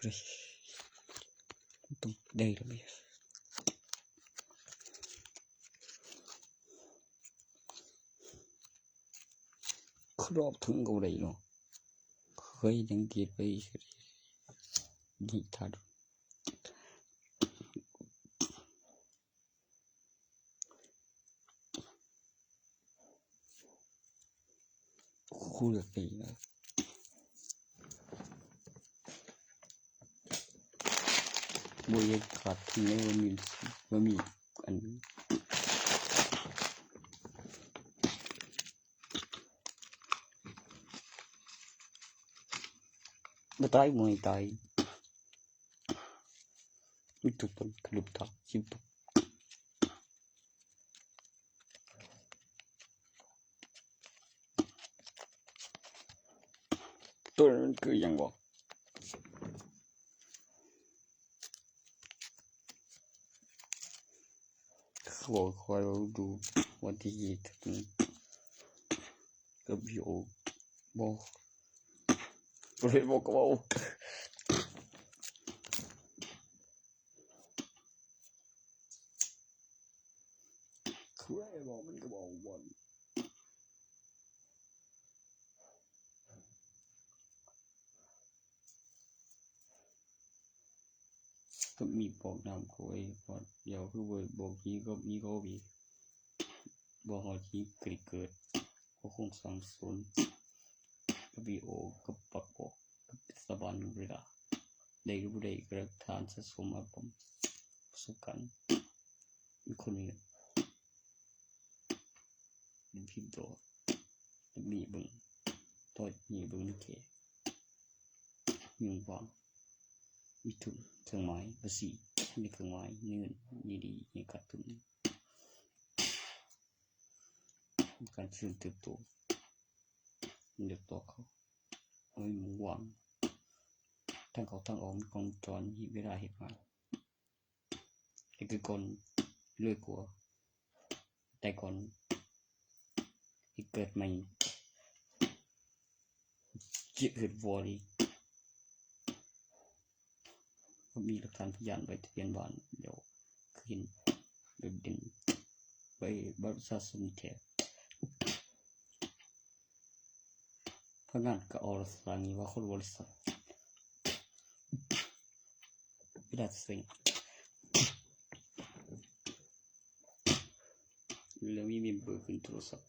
ເຮີ້ຍ ຕ້ອງໄດ້ແລ້ວເວີຍ ຄອບເຖິງກໍບໍ່ໄດ້ເນາະ ເຄີຍສັງເກດໄວ້ ນີ້ຖ້າ ຄູເລືອກໄດ້ນະ ບໍ່ຢາກຂາດທຶນເລີຍ ວ່າມີ ວ່າມີອັນ ບໍ່ຕາຍ ບໍ່ໃຫ້ຕາຍ. ອຸຍ ຕົກ ຕົກ ທະລຸທັບ ຊິຕົກ ໂຕນັ້ນຄືຫຍັງວະ? ເຂົາຄອຍເວົ້າດູ ວັນທີຊາວເອັດ ກັບວິໂອ ບໍ່ ບໍ່ໄດ້ບອກກໍເວົ້າ ຄືໄດ້ບອກມັນກໍເວົ້າບໍ່ ກໍມີບອກນຳ ໂອ້ຍ ບອກດຽວຄືບໍ່ບອກ ມີກໍມີກໍມີ ບໍ່ຮອດທີ່ເກີດ ກໍຄົງສັບສົນ ວິໂອ ກັບປາກອອກ ກັບສະບານເວລາ ໄດ້ຫຼືບໍ່ໄດ້ ກະລັກຖານສະສົມອາກອມ ປະສົບການ ມີຄົນນີ້ ເປັນພິມຕໍ່ ມີເບິ່ງ ຕໍ່ມີເບິ່ງແຄ່ ມີຫວ່າງ ມີທຶນ ເຄື່ອງໝາຍ ພາສີ ມີເຄື່ອງໝາຍ ເງິນ ມີດີ ມີຂາດທຶນ ການຈະເລີນເຕີບໂຕ ເລືອກຕໍ່ເຂົ້າ ມີໝ່ອງວ່າງ ທາງເຂົ້າທາງອອກ ມີກ້ອງວົງຈອນ ມີເວລາເຮັດງານ ເຮັດຄືກ່ອນ ລວຍກວ່າ ຕາຍກ່ອນ ເຮັດເກີດໃໝ່ ເຮັດເກີດບໍ່ດີ ມີຫຼັກຖານພະຍານ ໃບທະບຽນບ້ານ ແລ້ວຄືເຫັນໂດດເດັ່ນ ໃບບັດປະຊາຊົນແທ້ ພະນັກງານກໍເອົາລັກສະນະນີ້ວ່າຄົນບໍລິສັດ ເວລາເຊັງ ແລ້ວມີເມມເບີຂຶ້ນໂທລະສັບ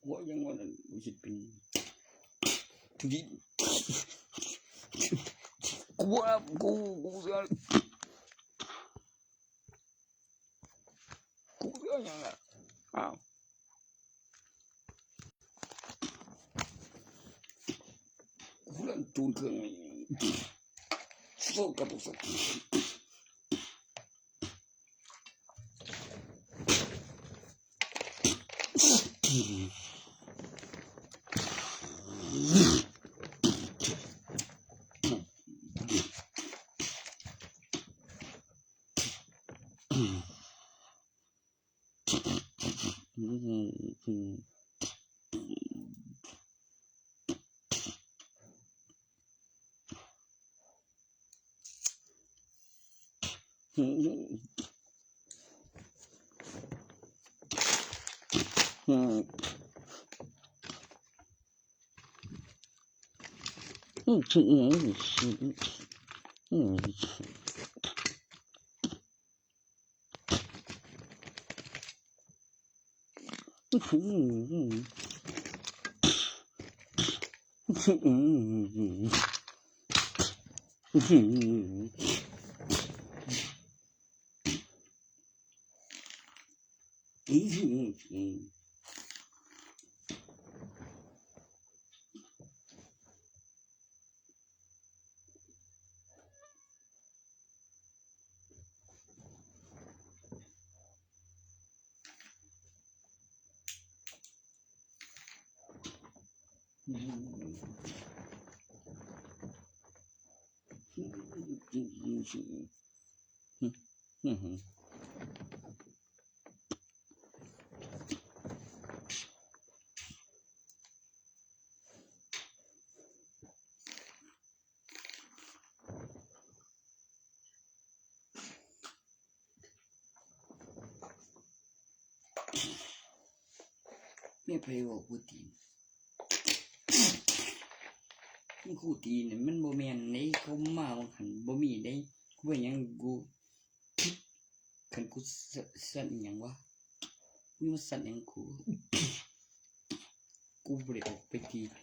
ວ່າຍັງວ່ານັ້ນ ມັນຊິເປັນ ທີ່ດີ ກູວ່າ ກູ ກູເຊື່ອ ກູເຊື່ອຫຍັງລະ ອ້າວ ກູເລື່ອງຈູນເຄື່ອງນີ້ ໂຊກະໂຕສະ ໃຜເວົ້າກູຕີນ? ກູຕີນນີ້ມັນບໍ່ແມ່ນເດ້, ເຂົາມາວ່າຫັ້ນບໍ່ມີເດ້. ກູເປັນຫຍັງກູ ຄັນກູສ- ສັ່ນອີ່ຫຍັງວະ? ມຶງມາສັ່ນຫຍັງກູ? ກູບໍ່ໄດ້ອອກໄປຕີໃຜ.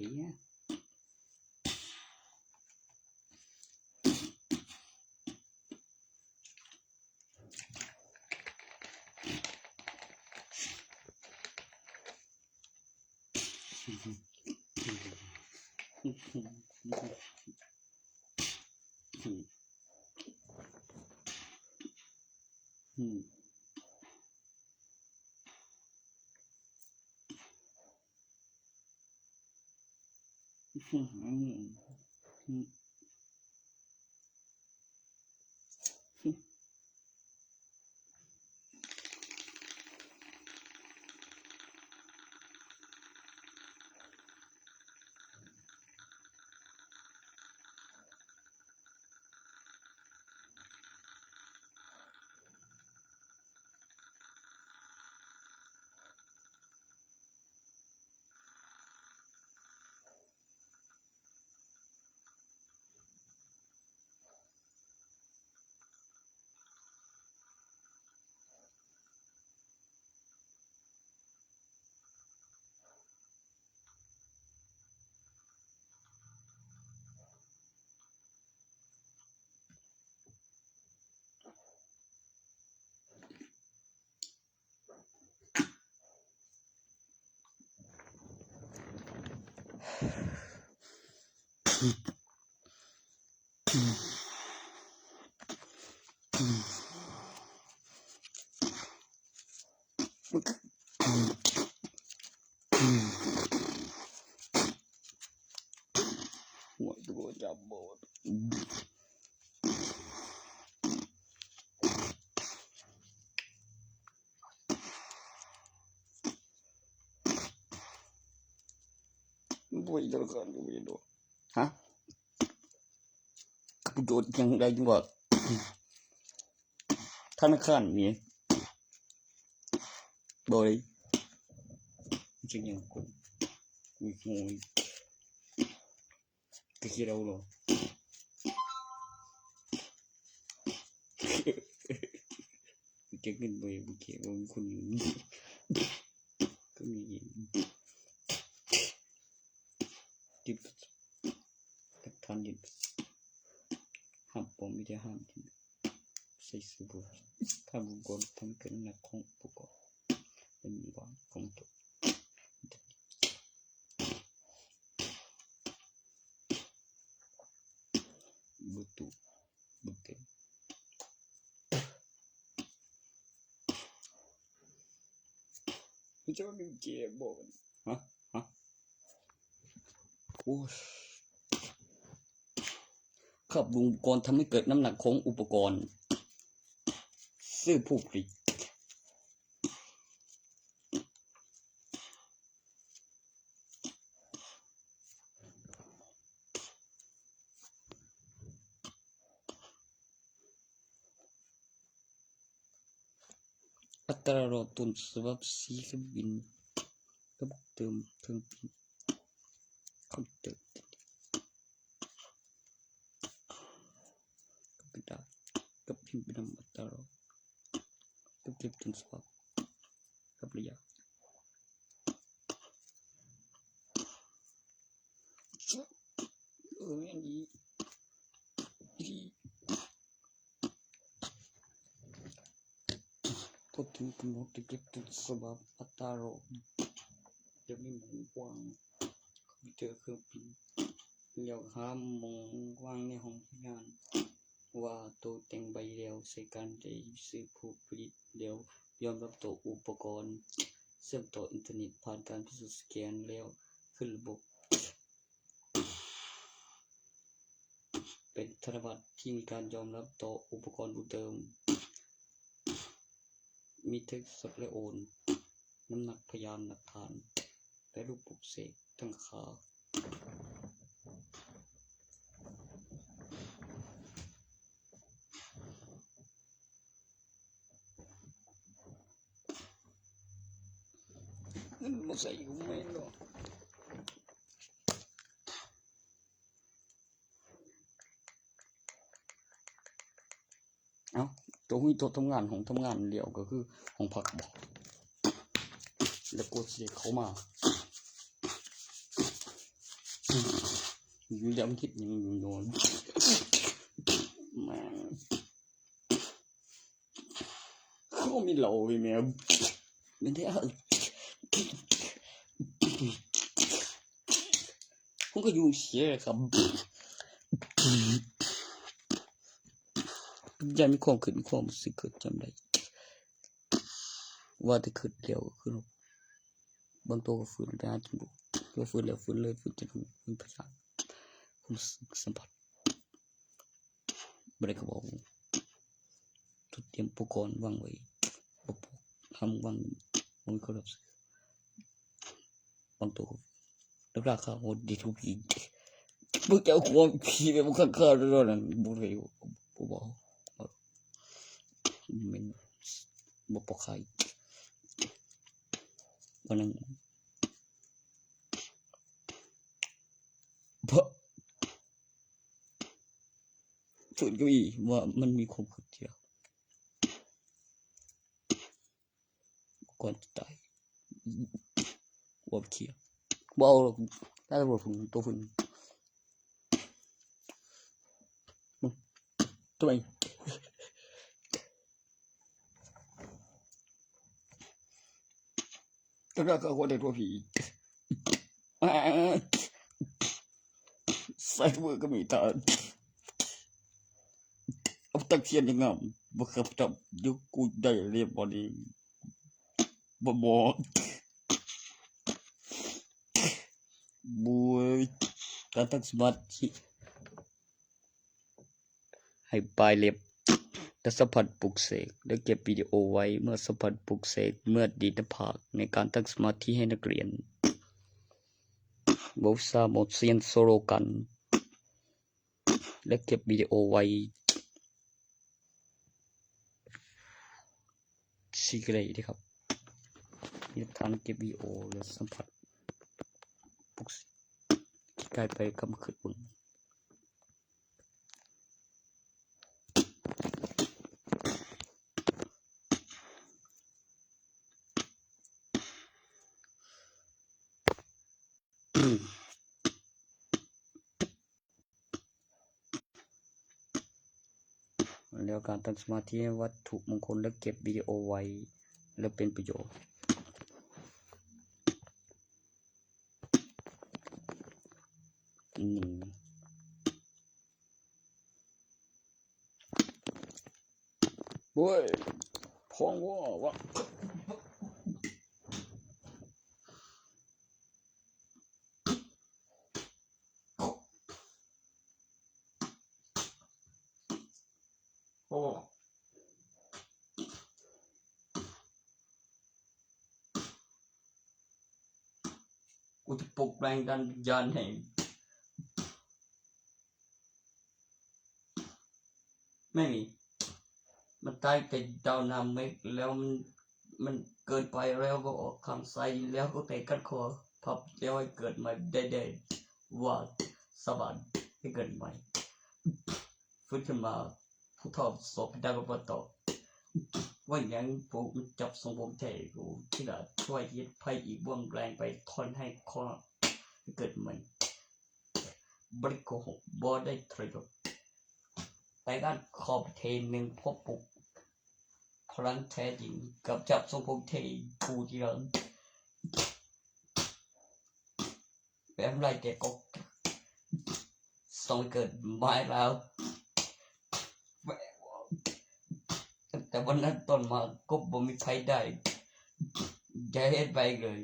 ບໍ່ໄດ້ ທະນາຄານກໍບໍ່ໄດ້ ຮະ? ປະໂຫຍດຫຍັງໄດ້ຈັ່ງວ່າ ທະນາຄານນີ້ ບໍ່ໄດ້ ຈັກຫຍັງ ໂອ້ຍ ໂອ້ຍ ກະຄິດເອົາເນາະ ເກັບເງິນບໍ່ ບໍ່ເກັບ ບໍ່ມີຄົນ ກໍມີ ຮັບບໍ່ມີແຕ່ຫ້າມ ໃສ່ຊື່ຜູ້ ຖ້າບຸກຄົນທຳເກີນນ້ຳໜັກຂອງອຸປະກອນ ເປັນວາງຂອງຕົວ ບໍ່ຕຸ ບໍ່ເຕັມ ເຈົ້າມີເກມບໍ່? ຮະ? ຮະ? ໂອ້ຍ ຂັບລົງອຸປະກອນ ທຳໃຫ້ເກີດນ້ຳໜັກຂອງອຸປະກອນ ຊື່ຜູ້ຜະລິດ ອັດຕາລໍຕົ້ນສະບັບສີເຄື່ອງບິນ ກັບເຕີມເຄື່ອງບິນ ຄອມພິວເຕີ ກັບກະດາດ ກັບພິມໄປນຳອັດຕາລໍ ກັບເກັບຕົ້ນສະບັບ ກັບໄລຍະ ເອີ ແມ່ນອີ່ ພໍເຖິງກຳນົດຈະເກັບຕົ້ນສະບັບອັດຕາລໍ ຈະມີໝ່ອງວາງຄອມພິວເຕີ ເຄື່ອງບິນ ແລ້ວຫາໝ່ອງວາງໃນຫ້ອງເຮັດງານ ວ່າໂຕແຕ່ງໃບແລ້ວ ໃຊ້ການໄດ້ຊື່ຜູ້ຜະລິດແລ້ວ ຍອມຮັບໂຕອຸປະກອນ ເຊື່ອມຕໍ່ອິນເຕີເນັດ ຜ່ານການພິສູດສະແກນແລ້ວ ຂຶ້ນລະບົບ ເປັນທະນະບັດທີ່ມີການຍອມຮັບຕໍ່ອຸປະກອນບຸນເຕີມ ມີທັງສົດ ແລະ ໂອນ, ນ້ຳໜັກພະຍານຫຼັກຖານ ແລະ ຮູບປຸກເສກຕັ້ງຄ່າ. ເງິນ ໃສ່ຢູ່ແມ່ນບໍ່? ເອົ້າ ໂຕະ ໂຕະທຳງານ ຫ້ອງທຳງານດຽວກໍຄືຫ້ອງພັກບໍ? ແລ້ວກວ່າຊິໄດ້ເຂົ້າມາ ຢູ່ແລ້ວມັນເຮັດຫຍັງຢູ່ນອນ ແມ່ງ ຄືບໍ່ມີເຫຼົ້າເວີຍແມ່ ແມ່ນແທ້ ມັນກໍຢູ່ເສຍແຫຼະຄັບ ຢ້ານມີຄວາມຄິດ ມີຄວາມຮູ້ສຶກເກີດຈຳໄດ້ ວ່າແຕ່ຄິດແລ້ວກໍຄື ບາງໂຕກໍຟື້ນໄດ້ ຈົນບໍ່ ກໍຟື້ນແລ້ວຟື້ນເລີຍ ຟື້ນຈົນເປັນພະຍາດ ຄວາມຮູ້ສຶກສຳຜັດ ບໍ່ໄດ້ກໍບອກ ທຸກຕຽມອຸປະກອນວາງໄວ້ ບໍ່ພວກທຳວາງ ບໍ່ມີຄົນຮັບຊື້ ບາງໂຕກໍ ແລ້ວລາຄາໂຫດດີທຸກປີ ເບິ່ງເຈົ້າຂອງຜີແບບຄັກໆ ນັ້ນ ບໍ່ໄດ້ ບໍ່ບອກ ແມ່ນບໍ່ພໍຂາຍ ວ່ານັ້ນ ເພາະ ເພິ່ນກໍມີວ່າມັນມີຄວາມຄິດທີ່ ກ່ອນຈະຕາຍ ເວົ້າເຄຍ ບໍ່ເອົາດອກ ແຕ່ວ່າເພິ່ນ ໂຕເພິ່ນ ໂຕເອງ ກໍ ກໍ ກໍໄດ້ຕົວະຜີ ໃສ່ເວີກໍມີຕາ ເອົາຕັກທຽນງາມ ບໍ່ຄັບຕັບ ດຽວກູໄດ້ລຽບບໍ່ນີ້ ບໍ່ ບໍ່ ໂອ້ຍ ການຕັ້ງສະມາທິ ໃຫ້ປາຍເລັບ ແລະ ສຳຜັດປຸກເສກ ແລະ ເກັບວິດີໂອໄວ້ ເມື່ອສຳຜັດປຸກເສກ ເມື່ອດີດໜ້າຜາກໃນການຕັ້ງສະມາທິໃຫ້ນັກຮຽນ ເວົ້າສາມອດສຽນໂຊໂລກັນ ແລະ ເກັບວິດີໂອໄວ້ ຊິກະໄດ້ເດ້ຄັບ ມີຫຼັກຖານເກັບວິດີໂອ ແລະ ສຳຜັດປຸກເສກ ທີ່ກາຍໄປກັບມາຄຶດເບິ່ງ. ແລ້ວການຕັ້ງສະມາທິໃຫ້ວັດຖຸມົງຄົນ ແລະ ເກັບວິດີໂອໄວ້ ແລ້ວເປັນປະໂຫຍດ. ນີ້ ໂອ້ຍ ພອງວໍວະ ໂອ້ ກູຈະປຸກແຮງດັນວິນຍານໃຫ້. ແມ່ນນີ້ ມັນຕາຍແຕ່ດາວນ້ຳເມັກແລ້ວ ມັນ ມັນເກີນໄປແລ້ວ ກໍອອກຄຳໃສ່ແລ້ວ ກໍແຕກກັດຄໍ ພັບແລ້ວໃຫ້ເກີດໃໝ່ໄດ້ ໄດ້ວ່າສາມາດໃຫ້ເກີດໃໝ່ ຟື້ນຂຶ້ນມາ ຜູ້ເຖົ້າສອບເປັນດາວກໍບໍ່ຕອບ ວ່າຫຍັງພວກມັນຈັບຊົງຜົມແທ້ ໂອ້ ຂີ້ຫຼ້າຊ່ວຍເຮັດໃຜອີກ ບ່ວງແລງໄປທ່ອນໃຫ້ຂໍ້ໃຫ້ເກີດໃໝ່. ບໍ່ໄດ້ໂກຫົກ ບໍ່ໄດ້ທະລະຍົດ ແຕ່ການຂໍປະເທດໜຶ່ງ ພົບປຸກພະລັງແທ້ຈິງ ກັບຈັບຊົງຜົມເທ ຜູ້ທີ່ເຮົາແບບໄລ່ແກ່ກົກ ສົ່ງໃຫ້ເກີດໃໝ່ແລ້ວ. ຕັ້ງແຕ່ວັນນັ້ນຕົ້ນມາ ກໍບໍ່ມີໃຜໄດ້ ຢ່າເຮັດໄປອີກເລີຍ.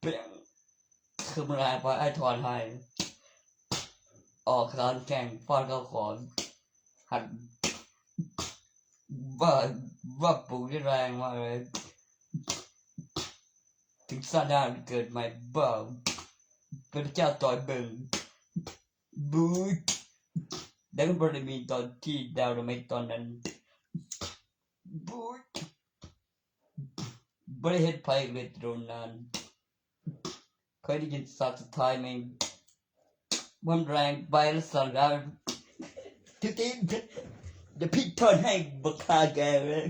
ປຽງ ຄືມັນຫຼາຍໄປ ອ້າຍຖອນໃຫ້ ອອກການແຂ່ງຟ້ອນເຂົ້າຂອງ ຫັນ ວ່າ ວ່າປູກແຮງມາເລີຍ ເຖິງຊາດໜ້າເກີດໃໝ່ ເບິ່ງ ເປັນພະເຈົ້າຕ່ອຍເບິ່ງ ບູດ ແຕ່ມັນບໍ່ໄດ້ມີຕອນທີ່ດາວນາໄມຕອນນັ້ນ ບູດ. ບ ບໍ່ໄດ້ເຫັນໃຜເລີຍໂດນນານ. ເຄີຍໄດ້ຍິນສາກສຸດທ້າຍແມ່ງ ມັນແຮງໄປລະສັນລະ ທີ່ ທີ່ ດຽວພີ່ເທີນໃຫ້ບັກຂ້າແກເລີຍ.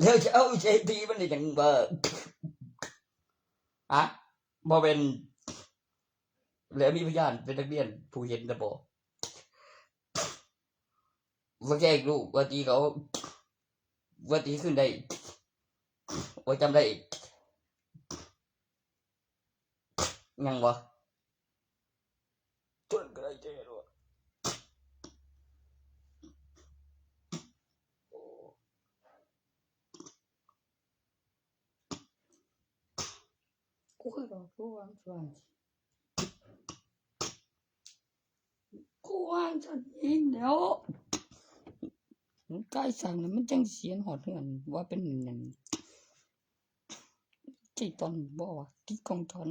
ແລ້ວຈະເອົາໃຈຕີມັນໄດ້ຫຍັງວະ? ອະ ບໍ່ແມ່ນ ແລ້ວມີພະຍານເປັນນັກຮຽນຜູ້ເຫັນນະບໍ່? ວ່າແກ້ງລູກ ວ່າຕີເຂົາ ວ່າຕີຄືນໄດ້ ວ່າຈຳໄດ້ ຍັງບໍ່? ເພິ່ນກໍໄດ້ແຕ່ວ່າ ໂອ້ ກູເຄີຍບອກລູກວ່າມັນຊິວ່າ ກູວ່າຊັ້ນເອງແລ້ວ ມັນກາຍສ້າງແລ້ວ ມັນຈັ່ງຊິເຫັນຮອດເຮືອນວ່າເປັນຫຍັງ. ທີ່ຕອນບໍ່ວ່າທີ່ຂອງທ່ານ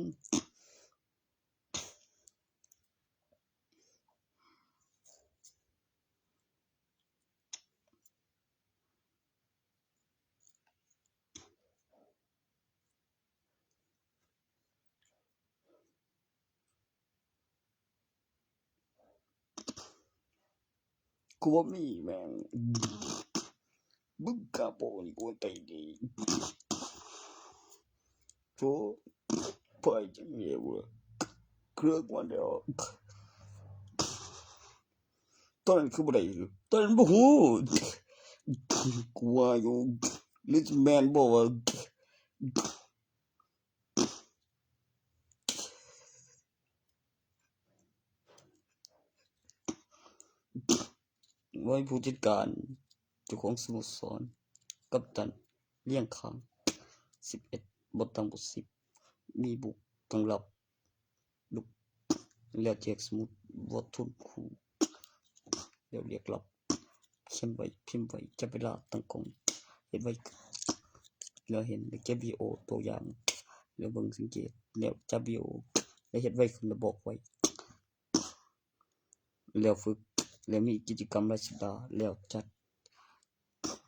ກູບໍ່ມີແມ່ງ ມຶງກະບໍ່ມີກູໄປດີ ໂທ ໄປຈັງເດວ ເຄື່ອງມັນດອກ ຕອນນັ້ນຄືບໍ່ໄດ້ ຕອນນັ້ນບໍ່ຮູ້ ກູວ່າຢູ່ ຫຼືແມ່ນບໍ່ວະ? ໄວ້ຜູ້ຈັດການ ເຈົ້າຂອງສະໂມສອນ ກັບຕັນ ລ້ຽງຂ້າງ ສິບເອັດ ບໍ່ຕ່ຳກວ່າສິບ ມີບຸກຕັ້ງຮັບ ລຸກ ແລ້ວແຈກສະໝຸດ ບໍ່ທົນຄູ ແລ້ວລຽກລັບ ຂຽນໄວ້ ພິມໄວ້ ຈັບເວລາ ຕັ້ງກ້ອງ ເຮັດໄວຂຶ້ນ ແລ້ວເຫັນ ແລ້ວເກັບວິດີໂອຕົວຢ່າງ ແລ້ວເບິ່ງສັງເກດ ແລ້ວຈັບວິດີໂອ ແລ້ວເຮັດໄວຂຶ້ນ ແລ້ວບອກໄວ້ ແລ້ວຝຶກ ແລ້ວມີກິດຈະກຳລາຍສັບດາ ແລ້ວຈັດ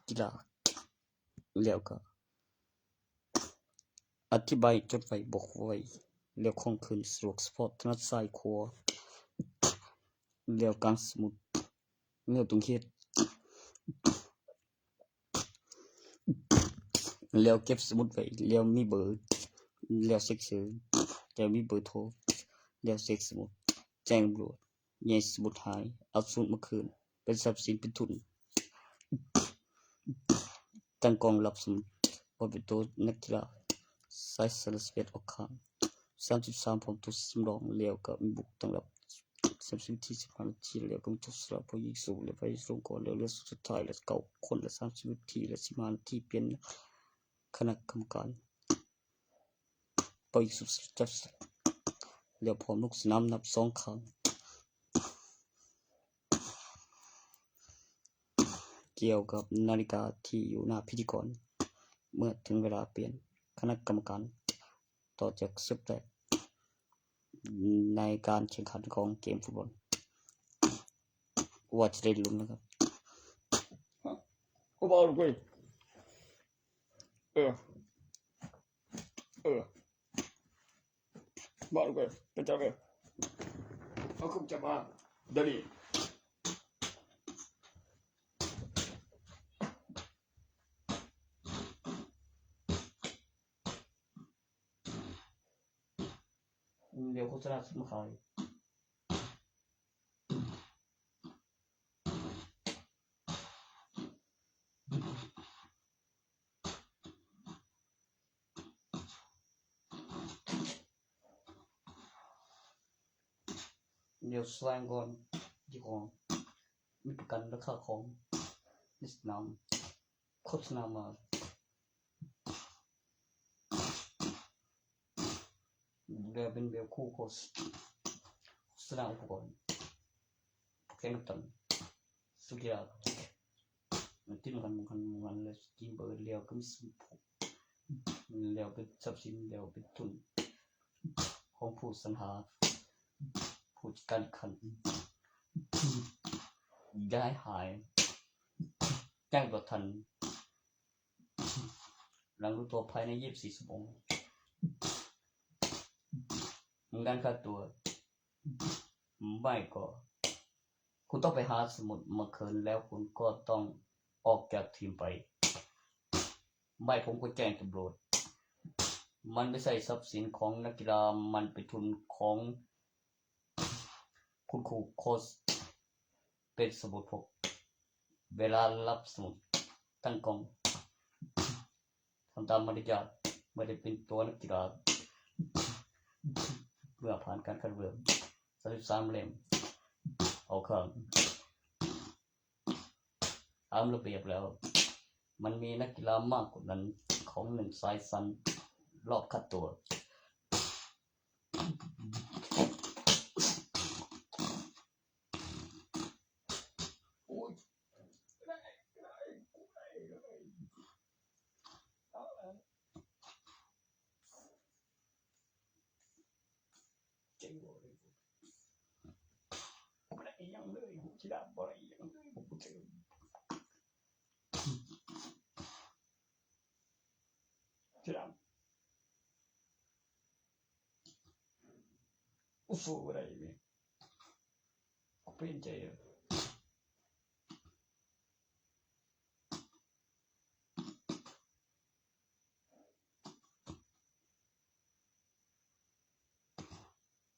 ກິລາ ແລ້ວກະ ອະທິບາຍ ຈົດໄວ້ ບອກໄວ້ ແລ້ວຂອງຂຶ້ນ ສະດວກສະເພາະ ຖະໜັດຊ້າຍຂວາ ແລ້ວກາງສະໝຸດ ແລ້ວຕ້ອງເຮັດ ແລ້ວເກັບສະໝຸດໄວ້ ແລ້ວມີເບີ ແລ້ວເຊັກຊື່ ແລ້ວມີເບີໂທ ແລ້ວເຊັກສະໝຸດ ແຈ້ງຕຳຫຼວດ ແຍ່ສະໝຸດຫາຍ ເອົາສະໝຸດມາຄືນ ເປັນຊັບສິນເປັນທຶນ ຕັ້ງກ້ອງຮັບສະໝຸດ ບໍ່ເປັນໂຕນັກກິລາ ສາຍສາລະສິບເອັດອອກຂ້າງ ສາມສິບສາມ ພ້ອມໂຕສຳຮອງ ແລ້ວກໍມີບຸກຕັ້ງຮັບ ສາມສິບນາທີ ສິບຫ້ານາທີ ແລ້ວກໍມີໂຕສຳລັບຜູ້ຍິງສູງ ແລະ ໄປລົງກ່ອນ ແລ້ວເຫຼືອສຸດທ້າຍ ແລະ ເກົ້າຄົນ ແລະ ສາມສິບນາທີ ແລະ ສິບຫ້ານາທີ ປ່ຽນຄະນະກຳມະການ. ເປົ່າຍິງສູບຈັບສະ ແລ້ວພ້ອມລົງສະໜາມນັບສອງຄັ້ງ ກ່ຽວກັບນາລິກາທີ່ຢູ່ໜ້າພິທີກອນ ເມື່ອເຖິງເວລາປ່ຽນຄະນະກຳມະການ ຕໍ່ຈາກສຸດແລກໃນການແຂ່ງຂັນຂອງເກມຟຸດບອລ ວ່າຈະໄດ້ລຸ້ນນະຄັບ. ເອີ. ເອີ ບອກເລີຍ ເປັນຈັ່ງໃດ ເຮົາຄຸມຈະມາດຽວນີ້ ດຽວໂຄສະນາຊິມາຂາຍ. ດຽວສະແດງກ່ອນດີກວ່າ ມີປະກັນລາຄາຂອງ ເວຍດນາມ ໂຄສະນາມາ ແລ້ວເປັນແບບຄູ່ໂຄສະນາອຸປະກອນ ໂປຣແກຣມກັບຕັນ ສຸດຍອດ ຕິດໝູ່ກັນ ໝູ່ກັນ ໝູ່ກັນ ແລ້ວກິນເບີດ ແລ້ວກໍມີ ແລ້ວເປັນຊັບສິນ ແລ້ວເປັນທຶນຂອງຜູ້ສັນຫາ ຜູ້ຈັດການແຂ່ງຂັນ ຍ້າຍຫາຍ ແຈ້ງບໍ່ທັນ ຫຼັງຮູ້ຕົວພາຍໃນ ຊາວສີ່ຊົ່ວໂມງ ມີການຄ່າຕົວ ບໍ່ກໍ ຄຸນຕ້ອງໄປຫາສະໝຸດມາຄືນ ແລ້ວຄຸນກໍຕ້ອງອອກຈາກທີມໄປ. ໄມ້ ຜົມກໍແຈ້ງຕຳຫຼວດ. ມັນໄປໃຊ້ຊັບສິນຂອງນັກກິລາ, ມັນເປັນທຶນຂອງຄຸນຄູໂຄສ, ເປັນສະໝຸດພົກ. ເວລາລັບສະໝຸດຕັ້ງກ້ອງ. ທຳຕາມມາລະຍາດ ເມື່ອໄດ້ເປັນຕົວນັກກິລາ ເມື່ອຜ່ານການຄັດເລືອກ ສາມສິບສາມເຫຼັ້ມ ເອົາເຄື່ອງ ຕາມລະບຽບແລ້ວ ມັນມີນັກກິລາມາກກວ່ານັ້ນ ຂອງໜຶ່ງສາຍຊັ້ນ ລອບຄັດຕົວ. ໂອ້ຍ ເຈັງບໍ່ເລີຍ ບໍ່ໄດ້ອີ່ຫຍັງເລີຍ ຮູ້ຊິດາບໍ່ໄດ້ອີ່ຫຍັງເລີຍ ບໍ່ເຈີ ຊິດາ ໂອ້ໂຫ ບໍ່ໄດ້ເວີຍ ກູປ່ຽນໃຈເລີຍ.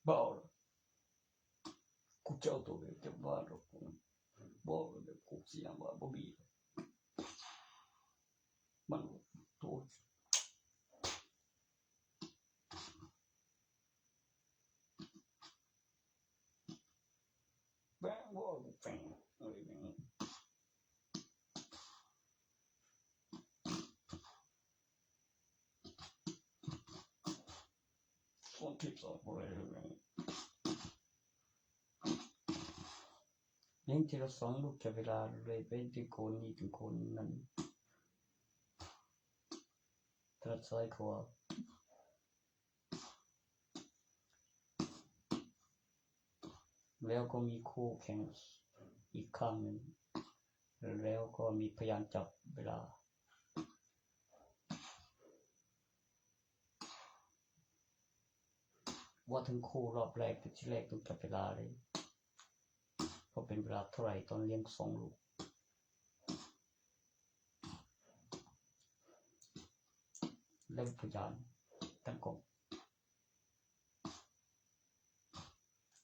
ບໍ່ເອົາລະ ກູຈະເອົາໂຕເດີມ ຈະບໍ່ເອົາດອກ ບໍ່ເອົາແບບກູຊິຫຍັງວ່າບໍ່ມີ ມັນໂຕ ແບງບໍ່ແບງ ເອີ ແບງ ສອງທິດສອງບໍ່ໄດ້ແບງ ຍິງທີລະສອງລູກ ຈັບເວລາເລີຍ ເປັນເປັນໂກນນີ້ເປັນໂກນນັ້ນ ຖະໜັດຊ້າຍຂວາ. ແລ້ວກໍມີຄູ່ແຂ່ງອີກຂ້າງໜຶ່ງ ແລ້ວກໍມີພະຍານຈັບເວລາ ວ່າເຖິງຄູ່ລອບແລກ ແຕ່ທີແລກຕ້ອງຈັບເວລາເລີຍ ເພາະເປັນເວລາເທົ່າໃດຕອນລຽງສອງລູກ. ແລ້ວພະຍານຕັ້ງກ້ອງ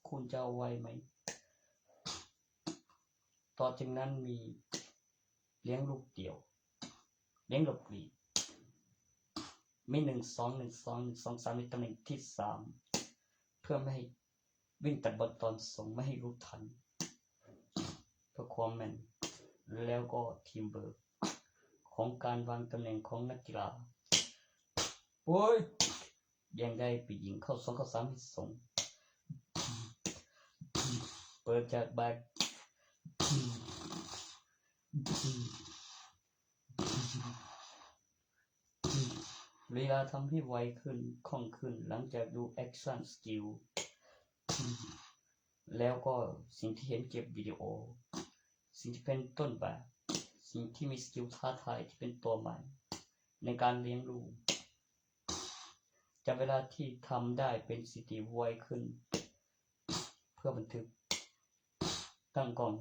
ຄຸນຈະໄວໄໝ? ຕໍ່ຈາກນັ້ນມີລຽງລູກດຽວ, ລຽງລູກຫຼີກ, ມີໜຶ່ງສອງ ໜຶ່ງສອງ ໜຶ່ງສອງສາມ ໃນຕຳແໜ່ງທີສາມ ເພື່ອບໍ່ໃຫ້ ວິ້ງຕັດບອນຕອນສົ່ງມາໃຫ້ຮູ້ທັນ ເພື່ອຄວາມແມ່ນ ແລ້ວກໍທີມເບີຂອງການວາງຕຳແໜ່ງຂອງນັກກິລາ. ໂອ້ຍ! ແຍ່ງໄດ້ໄປຍິງເຂົ້າສອງ ເຂົ້າສາມ ເຮັດສົ່ງ ເປີດຈາກແບັກ ເວລາທຳໃຫ້ໄວຂຶ້ນ, ຄ່ອງຂຶ້ນ ຫຼັງຈາກດູແອັກຊັນສະກິວ ແລ້ວກໍສິ່ງທີ່ເຫັນເກັບວິດີໂອ, ສິ່ງທີ່ເປັນຕົ້ນແບບ, ສິ່ງທີ່ມີສະກິວທ້າທາຍທີ່ເປັນຕົວໃໝ່ໃນການລ້ຽງລູກ, ຈາກເວລາທີ່ທຳໄດ້ເປັນສະຖິຕິໄວຂຶ້ນ ເພື່ອບັນທຶກ ຕັ້ງກ້ອງ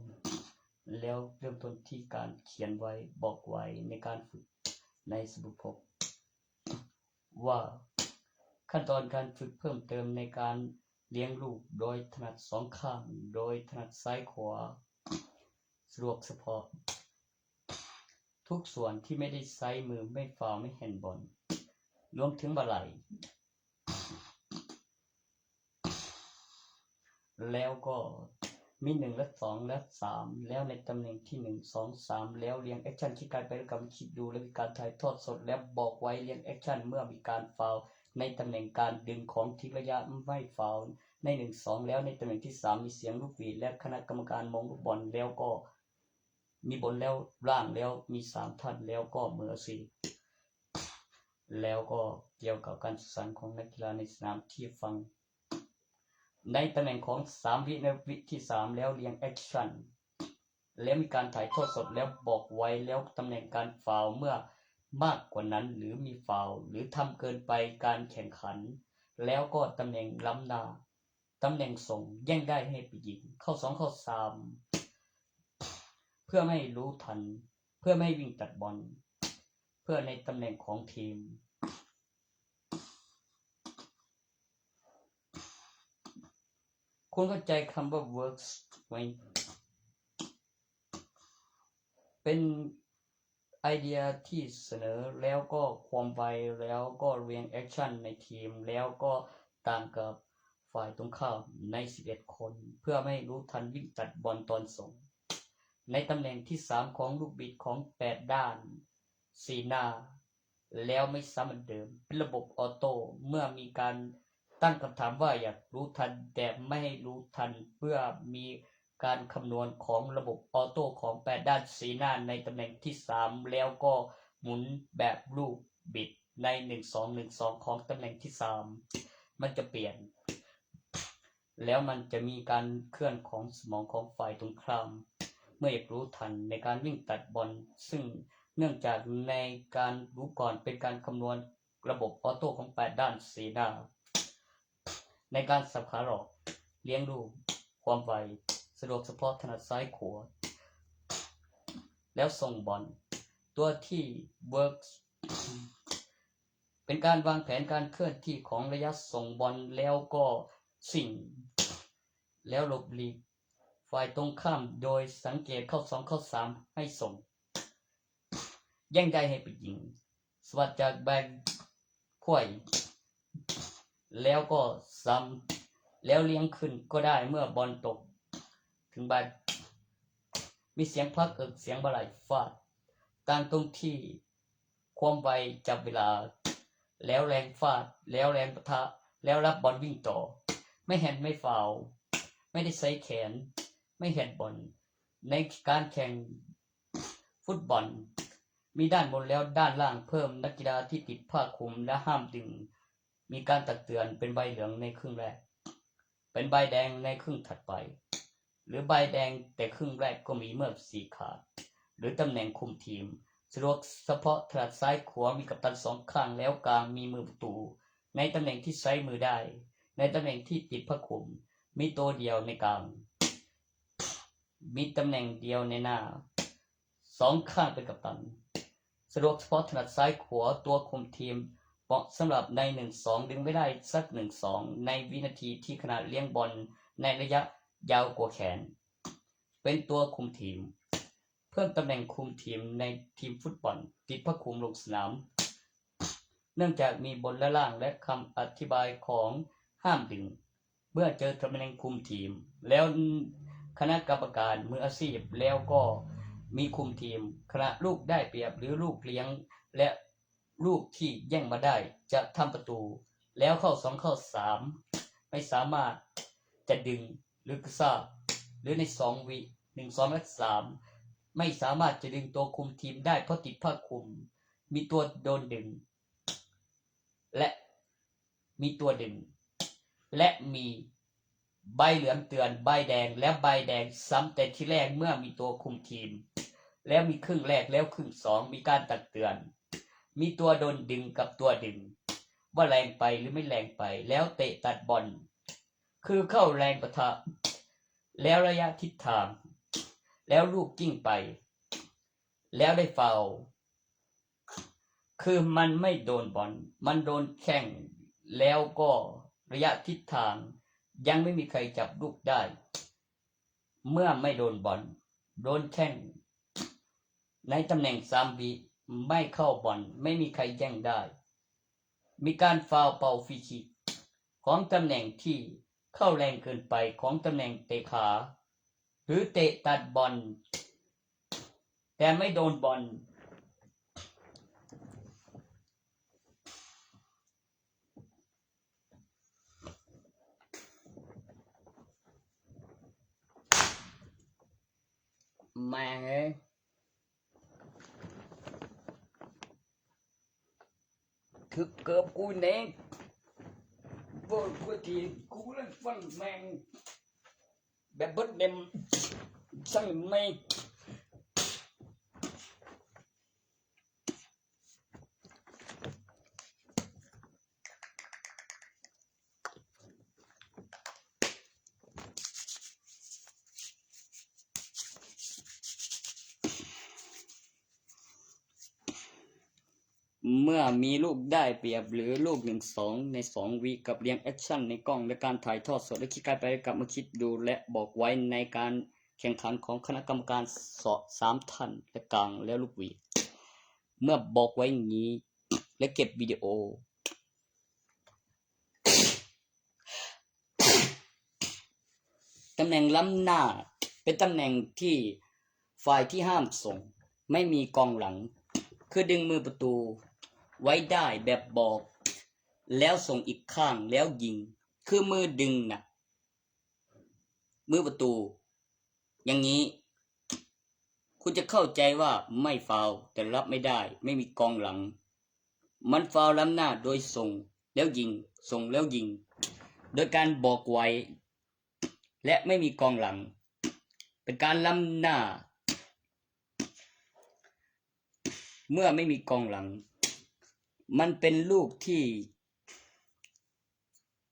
ແລ້ວເລີ່ມຕົ້ນທີ່ການຂຽນໄວ, ບອກໄວໃນການຝຶກໃນສະໝຸດພົກ ວ່າຂັ້ນຕອນການຝຶກເພີ່ມເຕີມໃນການລ້ຽງລູກໂດຍຖະໜັດສອງຂ້າງ, ໂດຍຖະໜັດຊ້າຍຂວາ, ສະດວກສະເພາະ ທຸກສ່ວນທີ່ໄມ່ໄດ້ໃຊ້ມື, ໄມ້ຟາວ, ໄມ້ແຮນບອນ, ລວມເຖິງບ່າໄຫຼ່. ແລ້ວກໍມີໜຶ່ງ ແລະ ສອງ ແລະ ສາມ ແລ້ວໃນຕຳແໜ່ງທີໜຶ່ງ ສອງ ສາມ ແລ້ວລຽງແອັກຊັນ ທີ່ກາຍໄປ ແລ້ວກໍມີຄລິບດູ ແລ້ວມີການຖ່າຍທອດສົດ ແລ້ວບອກໄວ້ລຽງແອັກຊັນ ເມື່ອມີການຟາວໃນຕຳແໜ່ງການດຶງຂອງທີ່ໄລຍະໄມ້ຟາວໃນໜຶ່ງ ສອງ ແລ້ວໃນຕຳແໜ່ງທີສາມ ມີສຽງລູກຫວີດ ແລະ ຄະນະກຳມະການມອງລູກບອນ ແລ້ວກໍມີບົນແລ້ວລ່າງ ແລ້ວມີສາມທ່ານ ແລ້ວກໍມືອາຊີບ ແລ້ວກໍກ່ຽວກັບການສະສັນຂອງນັກກິລາໃນສະໜາມທີ່ຟັງ ໃນຕຳແໜ່ງຂອງສາມວິ ໃນວິທີສາມ ແລ້ວລຽງແອັກຊັນ ແລ້ວມີການຖ່າຍທອດສົດ ແລ້ວບອກໄວ້ ແລ້ວຕຳແໜ່ງການຟາວເມື່ອມາກກວ່ານັ້ນ ຫຼື ມີຟາວ ຫຼື ທຳເກີນໄປການແຂ່ງຂັນ ແລ້ວກໍຕຳແໜ່ງລ້ຳໜ້າ ຕຳແໜ່ງສົ່ງ ແຍ່ງໄດ້ໃຫ້ໄປຍິງ ເຂົ້າສອງ ເຂົ້າສາມ ເພື່ອໄມ່ໃຫ້ຮູ້ທັນ ເພື່ອໄມ່ໃຫ້ວິ່ງຕັດບອນ ເພື່ອໃນຕຳແໜ່ງຂອງທີມ. ຄຸນເຂົ້າໃຈຄຳວ່າ works ໄໝ? ເປັນໄອເດຍທີ່ສະເໜີ ແລ້ວກໍຄວາມໄວ ແລ້ວກໍລຽງແອັກຊັນໃນທີມ ແລ້ວກໍຕ່າງກັບຝ່າຍຕົງຂ້າມໃນສິບເອັດຄົນ ເພື່ອໄມ່ໃຫ້ຮູ້ທັນວິ່ງຕັດບອນຕອນສົ່ງ ໃນຕຳແໜ່ງທີສາມຂອງລູກບິດຂອງແປດດ້ານ ສີໜ້າ ແລ້ວໄມ່ຊ້ຳເໝືອນເດີມ ເປັນລະບົບອໍໂຕ້ ເມື່ອມີການຕັ້ງຄຳຖາມວ່າຢາກຮູ້ທັນ ແຕ່ໄມ່ໃຫ້ຮູ້ທັນ ເພື່ອມີການຄຳນວນຂອງລະບົບອໍໂຕ້ຂອງແປດດ້ານສີໜ້າໃນຕຳແໜ່ງທີສາມ ແລ້ວກໍໝູນແບບລູກບິດໃນໜຶ່ງສອງໜຶ່ງສອງຂອງຕຳແໜ່ງທີສາມ ມັນຈະປ່ຽນ ແລ້ວມັນຈະມີການເຄື່ອນຂອງສະໝອງຂອງຝ່າຍຕົງຂ້າມ ເມື່ອຢາກຮູ້ທັນໃນການວິ່ງຕັດບອນ ຊຶ່ງເນື່ອງຈາກໃນການຮູ້ກ່ອນເປັນການຄຳນວນລະບົບອໍໂຕ້ຂອງແປດດ້ານສີໜ້າ ໃນການສັບຂາຫຼອກ ລຽງລູກ ຄວາມໄວ ສະດວກສະເພາະຖະໜັດຊ້າຍຂວາ ແລ້ວສົ່ງບອນ ຕົວທີ່ works ເປັນການວາງແຜນການເຄື່ອນທີ່ຂອງໄລຍະສົ່ງບອນ ແລ້ວກໍຊິງ ແລ້ວຫຼົບຫຼີກຝ່າຍຕົງຂ້າມໂດຍສັງເກດເຂົ້າສອງ ເຂົ້າສາມ ໃຫ້ສົ່ງ ແຍ່ງໄດ້ໃຫ້ໄປຍິງ ສະຫວັດຈາກແບັກ ພວຍ ແລ້ວກໍຊ້ຳ ແລ້ວລຽງຂຶ້ນກໍໄດ້ເມື່ອບອນຕົກເຖິງແບັກ ມີສຽງຜັກເອິກ ສຽງບາໄຫຼຟາດ ຕ່າງຕົງທີ່ ຄວາມໄວ ຈັບເວລາ ແລ້ວແລງຟາດ ແລ້ວແລງປະທະ ແລ້ວຮັບບອນວິ່ງຕໍ່ ໄມ່ແຮນ ໄມ່ຟາວ ໄມ່ໄດ້ໃຊ້ແຂນ ໄມ່ແຮນບອນ ໃນການແຂ່ງຟຸດບອນ ມີດ້ານບົນແລ້ວດ້ານລ່າງ ເພີ່ມນັກກິລາທີ່ຕິດຜ້າຄຸມ ແລະ ຫ້າມດຶງ ມີການຕັກເຕືອນເປັນໃບເຫຼືອງໃນເຄິ່ງແລກ ເປັນໃບແດງໃນເຄິ່ງຖັດໄປ ຫຼື ໃບແດງແຕ່ເຄິ່ງແລກກໍມີເມື່ອຊີ້ຂາດ ຫຼື ຕຳແໜ່ງຄຸມທີມ ສະດວກສະເພາະຖະໜັດຊ້າຍຂວາ ມີກັບຕັນສອງຂ້າງ ແລ້ວກາງມີມືປະຕູ ໃນຕຳແໜ່ງທີ່ໃຊ້ມືໄດ້ ໃນຕຳແໜ່ງທີ່ຕິດຜ້າຄຸມ ມີໂຕດຽວໃນກາງ ມີຕຳແໜ່ງດຽວໃນໜ້າ ສອງຂ້າງເປັນກັບຕັນ ສະດວກສະເພາະຖະໜັດຊ້າຍຂວາ ຕົວຄຸມທີມ ເໝາະສຳລັບໃນໜຶ່ງສອງ ດຶງໄວ້ໄດ້ສັກໜຶ່ງສອງ ໃນວິນາທີທີ່ຂະນະລຽງບອນໃນໄລຍະຍາວກວ່າແຂນ ເປັນຕົວຄຸມທີມ ເພີ່ມຕຳແໜ່ງຄຸມທີມໃນທີມຟຸດບອນ ຕິດຜ້າຄຸມລົງສະໜາມ ເນື່ອງຈາກມີບົນລະລ່າງ ແລະ ຄຳອະທິບາຍຂອງຫ້າມດຶງ ເມື່ອເຈີຕຳແໜ່ງຄຸມທີມ ແລ້ວຄະນະກຳມະການມືອາຊີບ ແລ້ວກໍມີຄຸມທີມ ຄະນະລູກໄດ້ປຽບ ຫຼື ລູກລຽງ ແລະ ລູກທີ່ແຍ່ງມາໄດ້ຈະທຳປະຕູ ແລ້ວເຂົ້າສອງ ເຂົ້າສາມ ໄມ່ສາມາດຈະດຶງ ຫຼື ກະຊາກ ຫຼື ໃນສອງວິ ໜຶ່ງ ສອງ ແລະ ສາມ ໄມ່ສາມາດຈະດຶງຕົວຄຸມທີມໄດ້ ເພາະຕິດຜ້າຄຸມ ມີຕົວໂດນດຶງ ແລະ ມີຕົວດຶງ ແລະ ມີໃບເຫຼືອງເຕືອນ ໃບແດງ ແລະ ໃບແດງຊ້ຳແຕ່ທີແລກເມື່ອມີຕົວຄຸມທີມ ແລ້ວມີເຄິ່ງແລກ ແລ້ວເຄິ່ງສອງ ມີການຕັກເຕືອນ ມີຕົວໂດນດຶງກັບຕົວດຶງ ວ່າແລງໄປ ຫຼື ໄມ່ແລງໄປ ແລ້ວເຕະຕັດບອນ ຄືເຂົ້າແລງປະທະ ແລ້ວໄລຍະທິດທາງ ແລ້ວລູກກິ້ງໄປ ແລ້ວໄດ້ຟາວ ຄືມັນໄມ່ໂດນບອນ ມັນໂດນແຂ້ງ ແລ້ວກໍໄລຍະທິດທາງ ຍັງໄມ່ມີໃຄຈັບລູກໄດ້ ເມື່ອໄມ່ໂດນບອນ ໂດນແຂ້ງ ໃນຕຳແໜ່ງສາມວິ ໄມ່ເຂົ້າບອນ ໄມ່ມີໃຄແຍ່ງໄດ້ ມີການຟາວເປົ່າຟຣີຄິກ ຂອງຕຳແໜ່ງທີ່ ເຂົ້າແຮງເກີນໄປຂອງຕຳແໜ່ງເຕະຂາ ຫຼື ເຕະຕັດບອນ ແຕ່ໄມ່ໂດນບອນ. ແມ່ງເອີຍ ຖືກເກີບກູແນ່. ບໍ່ ກູທີ່ ກູກຳລັງຟັງແມ່ງແບບເບິດເລັມ ສັ່ງແມ່ງ. ເມື່ອມີລູກໄດ້ປຽບ ຫຼື ລູກໜຶ່ງສອງໃນສອງວິ ກັບລຽງແອັກຊັນໃນກ້ອງ ແລະ ການຖ່າຍທອດສົດ ແລະ ຄິດໄກໄປກັບມາຄິດດູ ແລະ ບອກໄວ້ໃນການແຂ່ງຂັນຂອງຄະນະກຳມະການສອບສາມທ່ານ ແລະ ກາງແລ້ວລູກຫວີດ. ເມື່ອບອກໄວ້ນີ້ ແລະ ເກັບວິດີໂອ. ຕຳແໜ່ງລ້ຳໜ້າ ເປັນຕຳແໜ່ງທີ່ຝ່າຍທີ່ຫ້າມສົ່ງ ໄມ່ມີກອງຫຼັງ ຄືດຶງມືປະຕູໄວ້ໄດ້ແບບບອກ ແລ້ວສົ່ງອີກຂ້າງແລ້ວຍິງ ຄືມືດຶງນະ ມືປະຕູ. ຢ່າງນີ້ ຄຸນຈະເຂົ້າໃຈວ່າໄມ່ຟາວ ແຕ່ຮັບໄມ່ໄດ້ ໄມ່ມີກອງຫຼັງ. ມັນຟາວລ້ຳໜ້າໂດຍສົ່ງແລ້ວຍິງ ສົ່ງແລ້ວຍິງ ໂດຍການບອກໄວ ແລະ ໄມ່ມີກອງຫຼັງ ເປັນການລ້ຳໜ້າ. ເມື່ອໄມ່ມີກອງຫຼັງ ມັນເປັນລູກທີ່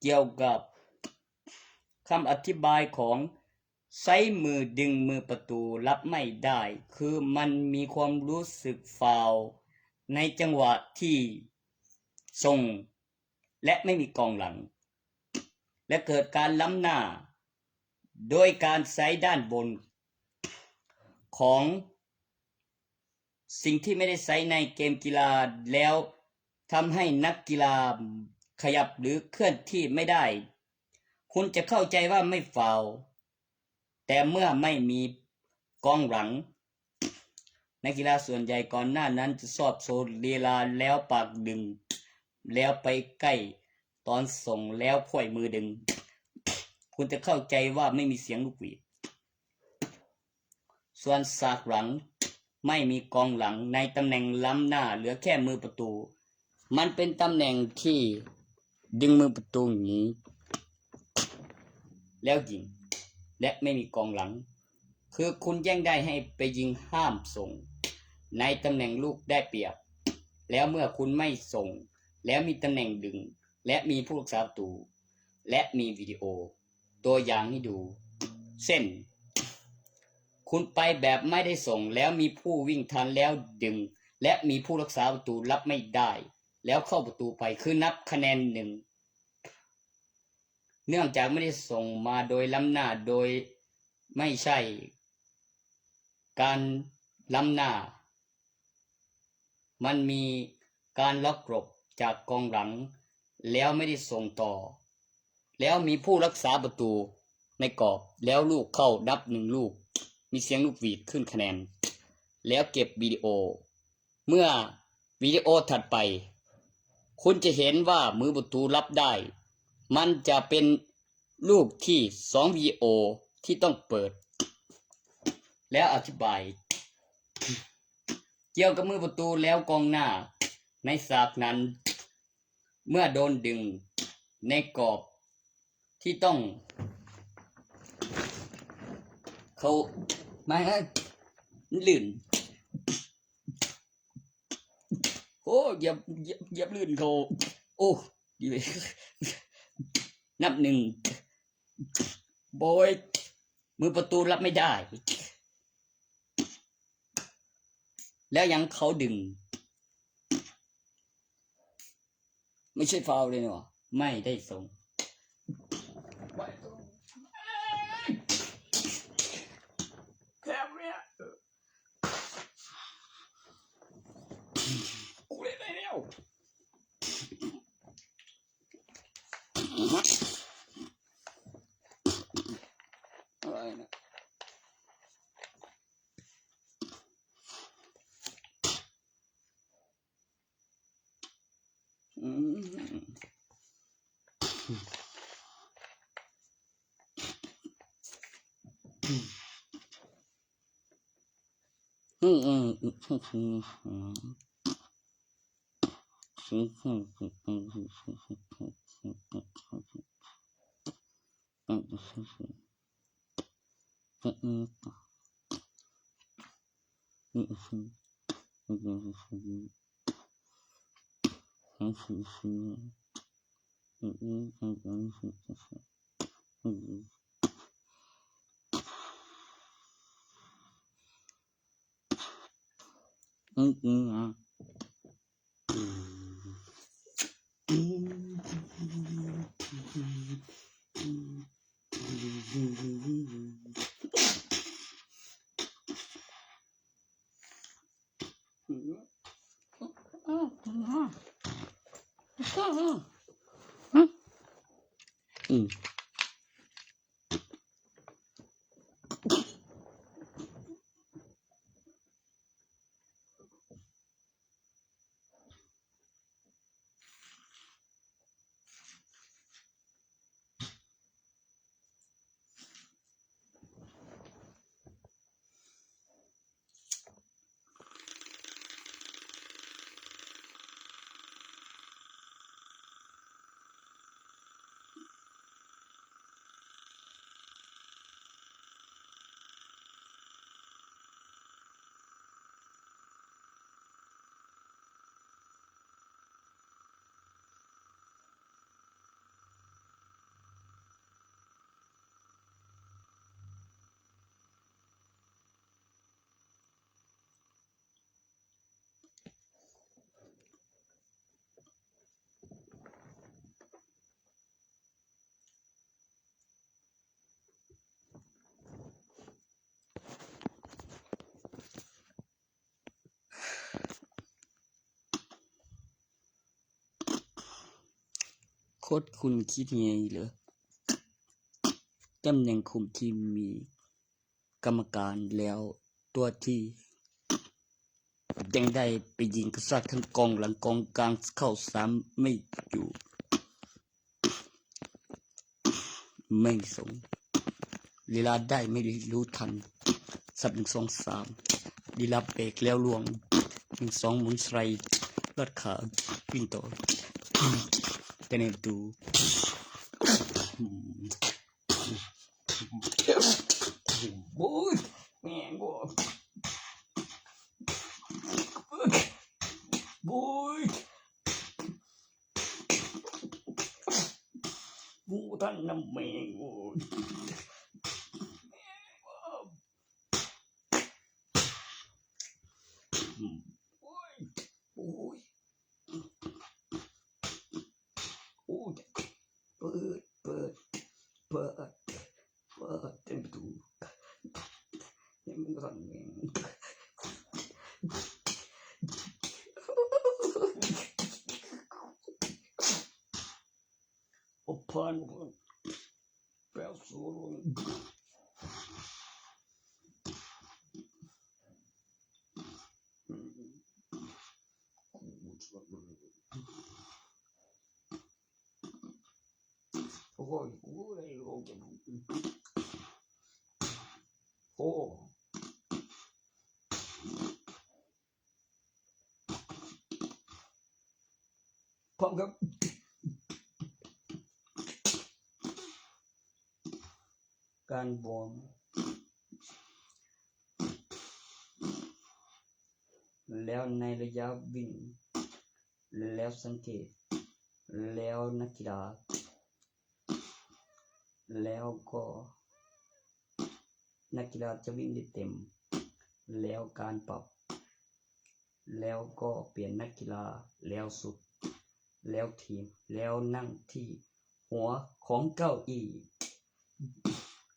ກ່ຽວກັບຄຳອະທິບາຍຂອງໃຊ້ມືດຶງມືປະຕູຮັບໄມ່ໄດ້ ຄືມັນມີຄວາມຮູ້ສຶກຟາວໃນຈັງຫວະທີ່ສົ່ງ ແລະ ໄມ່ມີກອງຫຼັງ ແລະ ເກີດການລ້ຳໜ້າ ໂດຍການໃຊ້ດ້ານບົນຂອງ ສິ່ງທີ່ໄມ່ໄດ້ໃຊ້ໃນເກມກິລາ ແລ້ວທຳໃຫ້ນັກກິລາຂະຫຍັບ ຫຼື ເຄື່ອນທີ່ໄມ່ໄດ້. ຄຸນຈະເຂົ້າໃຈວ່າໄມ່ຟາວ ແຕ່ເມື່ອໄມ່ມີກອງຫຼັງ, ນັກກິລາສ່ວນໃຫຍ່ກ່ອນໜ້ານັ້ນຈະຊອບໂຊລີລາແລ້ວປາກດຶງ, ແລ້ວໄປໃກ້ຕອນສົ່ງແລ້ວຂ້ອຍມືດຶງ. ຄຸນຈະເຂົ້າໃຈວ່າໄມ່ມີສຽງລູກຫວີດ. ສ່ວນສາກຫຼັງ ໄມ່ມີກອງຫຼັງໃນຕຳແໜ່ງລ້ຳໜ້າ ເຫຼືອແຄ່ມືປະຕູ. ມັນເປັນຕຳແໜ່ງທີ່ດຶງມືປະຕູໜີ ແລ້ວຍິງ ແລະ ໄມ່ມີກອງຫຼັງ. ຄືຄຸນແຍ່ງໄດ້ໃຫ້ໄປຍິງຫ້າມສົ່ງໃນຕຳແໜ່ງລູກໄດ້ປຽບ. ແລ້ວເມື່ອຄຸນໄມ່ສົ່ງ ແລ້ວມີຕຳແໜ່ງດຶງ ແລະ ມີຜູ້ຮັກສາປະຕູ ແລະ ມີວິດີໂອ ຕົວຢ່າງໃຫ້ດູ ເຊັ່ນ ຄຸນໄປແບບໄມ່ໄດ້ສົ່ງ ແລ້ວມີຜູ້ວິ່ງທັນແລ້ວດຶງ ແລະ ມີຜູ້ຮັກສາປະຕູຮັບໄມ່ໄດ້ ແລ້ວເຂົ້າປະຕູໄປ ຄືນັບຄະແນນໜຶ່ງ ເນື່ອງຈາກໄມ່ໄດ້ສົ່ງມາໂດຍລ້ຳໜ້າ ໂດຍໄມ່ໃຊ່ການລ້ຳໜ້າ. ມັນມີການລັອກຫຼົບຈາກກອງຫຼັງ ແລ້ວໄມ່ໄດ້ສົ່ງຕໍ່ ແລ້ວມີຜູ້ຮັກສາປະຕູໃນກອບ ແລ້ວລູກເຂົ້ານັບໜຶ່ງລູກ ມີສຽງລູກຫວີດຂຶ້ນຄະແນນ ແລ້ວເກັບວິດີໂອ. ເມື່ອວິດີໂອຖັດໄປ ຄຸນຈະເຫັນວ່າມືປະຕູຮັບໄດ້ ມັນຈະເປັນລູກທີສອງວິດີໂອທີ່ຕ້ອງເປີດ ແລ້ວອະທິບາຍ ກ່ຽວກັບມືປະຕູແລ້ວກອງໜ້າໃນສາກນັ້ນ ເມື່ອໂດນດຶງໃນກອບທີ່ຕ້ອງເຂົ້າມາ ມັນລື່ນ ໂອ້ ຢຽບ ຢຽບ ຢຽບລື່ນເຂົ້າ ໂອ້ ດີເວີຍ ນັບໜຶ່ງ ໂບຍ ມືປະຕູຮັບໄມ່ໄດ້ ແລ້ວຍັງເຂົາດຶງ ໄມ່ໃຊ່ຟາວເລີຍເນາະ ໄມ່ໄດ້ສົ່ງ ກູເລີຍໄດ້ແລ້ວ. ໂຄດຄຸນຄິດໃຫຍ່ເລີຍ. ຕຳແໜ່ງຄຸມທີມມີກຳມະການແລ້ວຕົວທີ ຍັງໄດ້ໄປຍິງກະຊາກທັງກອງຫຼັງກອງກາງເຂົ້າສາມໄມ່ຢູ່. ໄມ່ສອງ ລີລາໄດ້ໄມ່ຮູ້ທັນ ສັບ ໜຶ່ງ ສອງ ສາມ ລີລາເບກແລ້ວລວງ ໜຶ່ງ ສອງ ໝູນໃສ່ ລັດຂາ ວິນຕໍ່ ແຕ່ແນວດູ ໂອ້ຍ ແມ່ງບໍ່ ໂອ້ຍ ບໍ່ທັນນຳແມ່ງ ໂອ້ຍ ໂອ້ຍ ໂອ້ຍ ໂອ້ຍ ເປີດ ເປີດ ເປີດ ເປີດ ເປີດປະຕູ ຍັງບໍ່ທັນແມ່ງ ບໍ່ຜ່ານ ບໍ່ຜ່ານ ແປວສູນ ໂອ້ຍ ໂອ້ຍ ໂອ້ຍ ໂອ້ ພ້ອມກັບການວອມ ແລ້ວໃນໄລຍະວິ່ງ ແລ້ວສັງເກດ ແລ້ວນັກກິລາ ແລ້ວກໍ ນັກກິລາຈະວິ່ງໄດ້ເຕັມ ແລ້ວການປັບ ແລ້ວກໍປ່ຽນນັກກິລາ ແລ້ວຊຸດ ແລ້ວທີມ ແລ້ວນັ່ງທີ່ຫົວຂອງເກົ້າອີ່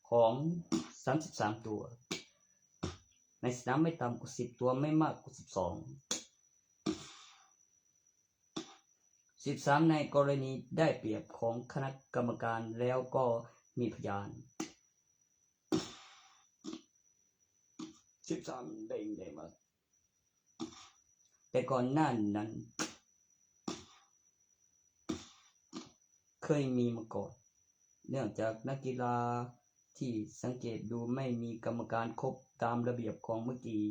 ຂອງສາມສິບສາມຕົວ ໃນສະໜາມໄມ່ຕ່ຳກວ່າສິບຕົວ ໄມ່ມາກກວ່າສິບສອງ. ສິບສາມ ໃນກໍລະນີໄດ້ປຽບຂອງຄະນະກຳມະການແລ້ວກໍມີພະຍານ ສິບສາມ ໄດ້ ໄດ້ມາ ແຕ່ກ່ອນໜ້ານັ້ນ ເຄີຍມີມາກ່ອນ ເນື່ອງຈາກນັກກິລາທີ່ສັງເກດດູໄມ່ມີກຳມະການຄົບຕາມລະບຽບຂອງເມື່ອກີ້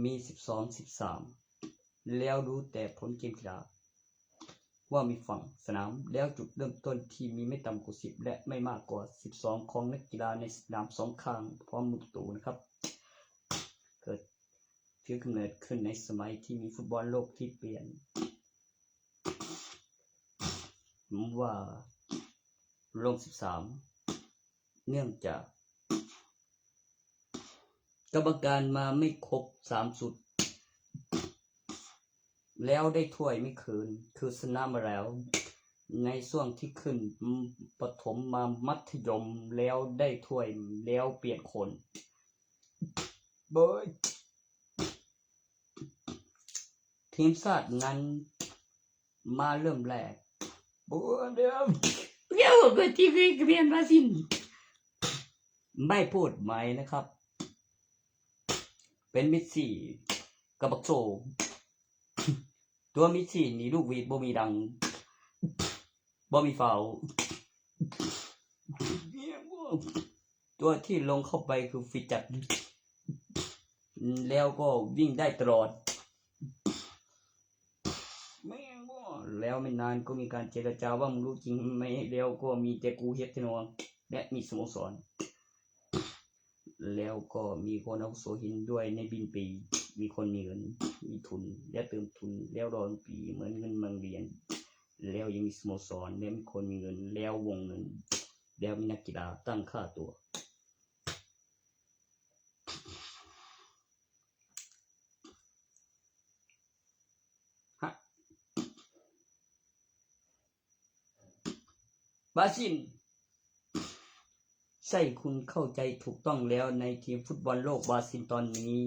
ມີສິບສອງ ສິບສາມ ແລ້ວດູແຕ່ຜົນເກມກິລາ ວ່າມີຝັ່ງສະໜາມ ແລ້ວຈຸດເລີ່ມຕົ້ນທີ່ມີໄມ່ຕ່ຳກວ່າສິບ ແລະ ໄມ່ມາກກວ່າສິບສອງ ຂອງນັກກິລາໃນສະໜາມສອງຂ້າງພ້ອມປະຕູນະຄັບ ເກີດ ຖືກກຳເນີດຂຶ້ນໃນສະໄໝທີ່ມີຟຸດບອນໂລກທີ່ປ່ຽນ ວ່າລົງສິບສາມ ເນື່ອງຈາກກຳມະການມາໄມ່ຄົບສາມຊຸດ ແລ້ວໄດ້ຖ້ວຍໄມ່ຄືນ ຄືຊະນະມາແລ້ວ ໃນຊ່ວງທີ່ຂຶ້ນປະຖົມມາມັດທະຍົມ ແລ້ວໄດ້ຖ້ວຍ ແລ້ວປ່ຽນຄົນ ໂດຍ ທີມຊາດນັ້ນມາເລີ່ມແລກ ໂອ້ ດຽວ ດຽວ ເກີດທີ່ເຄີຍກະບຽນບຣາຊິນ ໄມ້ໂພດໄໝນະຄັບ ເປັນມິດຊີກັບບັກໂຊ ຕົວມິດຊີນີ້ລູກຫວີດບໍ່ມີດັງ ບໍ່ມີຟາວ ຕົວທີ່ລົງເຂົ້າໄປຄືຟີຈັດ ແລ້ວກໍວິ່ງໄດ້ຕະຫຼອດ ແມ່ນບໍ່? ແລ້ວໄມ່ນານກໍມີການເຈລະຈາວ່າ ມຶງຮູ້ຈິງໄໝ? ແລ້ວກໍມີແຕ່ກູເຮັດແທ້ໜອງ ແລະ ມີສະໂມສອນ ແລ້ວກໍມີຄົນອາວຸໂສເຫັນດ້ວຍໃນບິນປີ ມີຄົນມີເງິນ ມີທຶນ ແລ້ວເຕີມທຶນ ແລ້ວດອກປີເໝືອນເງິນໝັ່ງຫຼຽນ ແລ້ວຍັງມີສະໂມສອນ ແລ້ວມີຄົນມີເງິນ ແລ້ວວົງເງິນ ແລ້ວມີນັກກິລາຕັ້ງຄ່າຕົວ ຮະ ບຣາຊິນ ໃຊ່ ຄຸນເຂົ້າໃຈຖືກຕ້ອງແລ້ວ ໃນທີມຟຸດບອນໂລກບຣາຊິນຕອນນີ້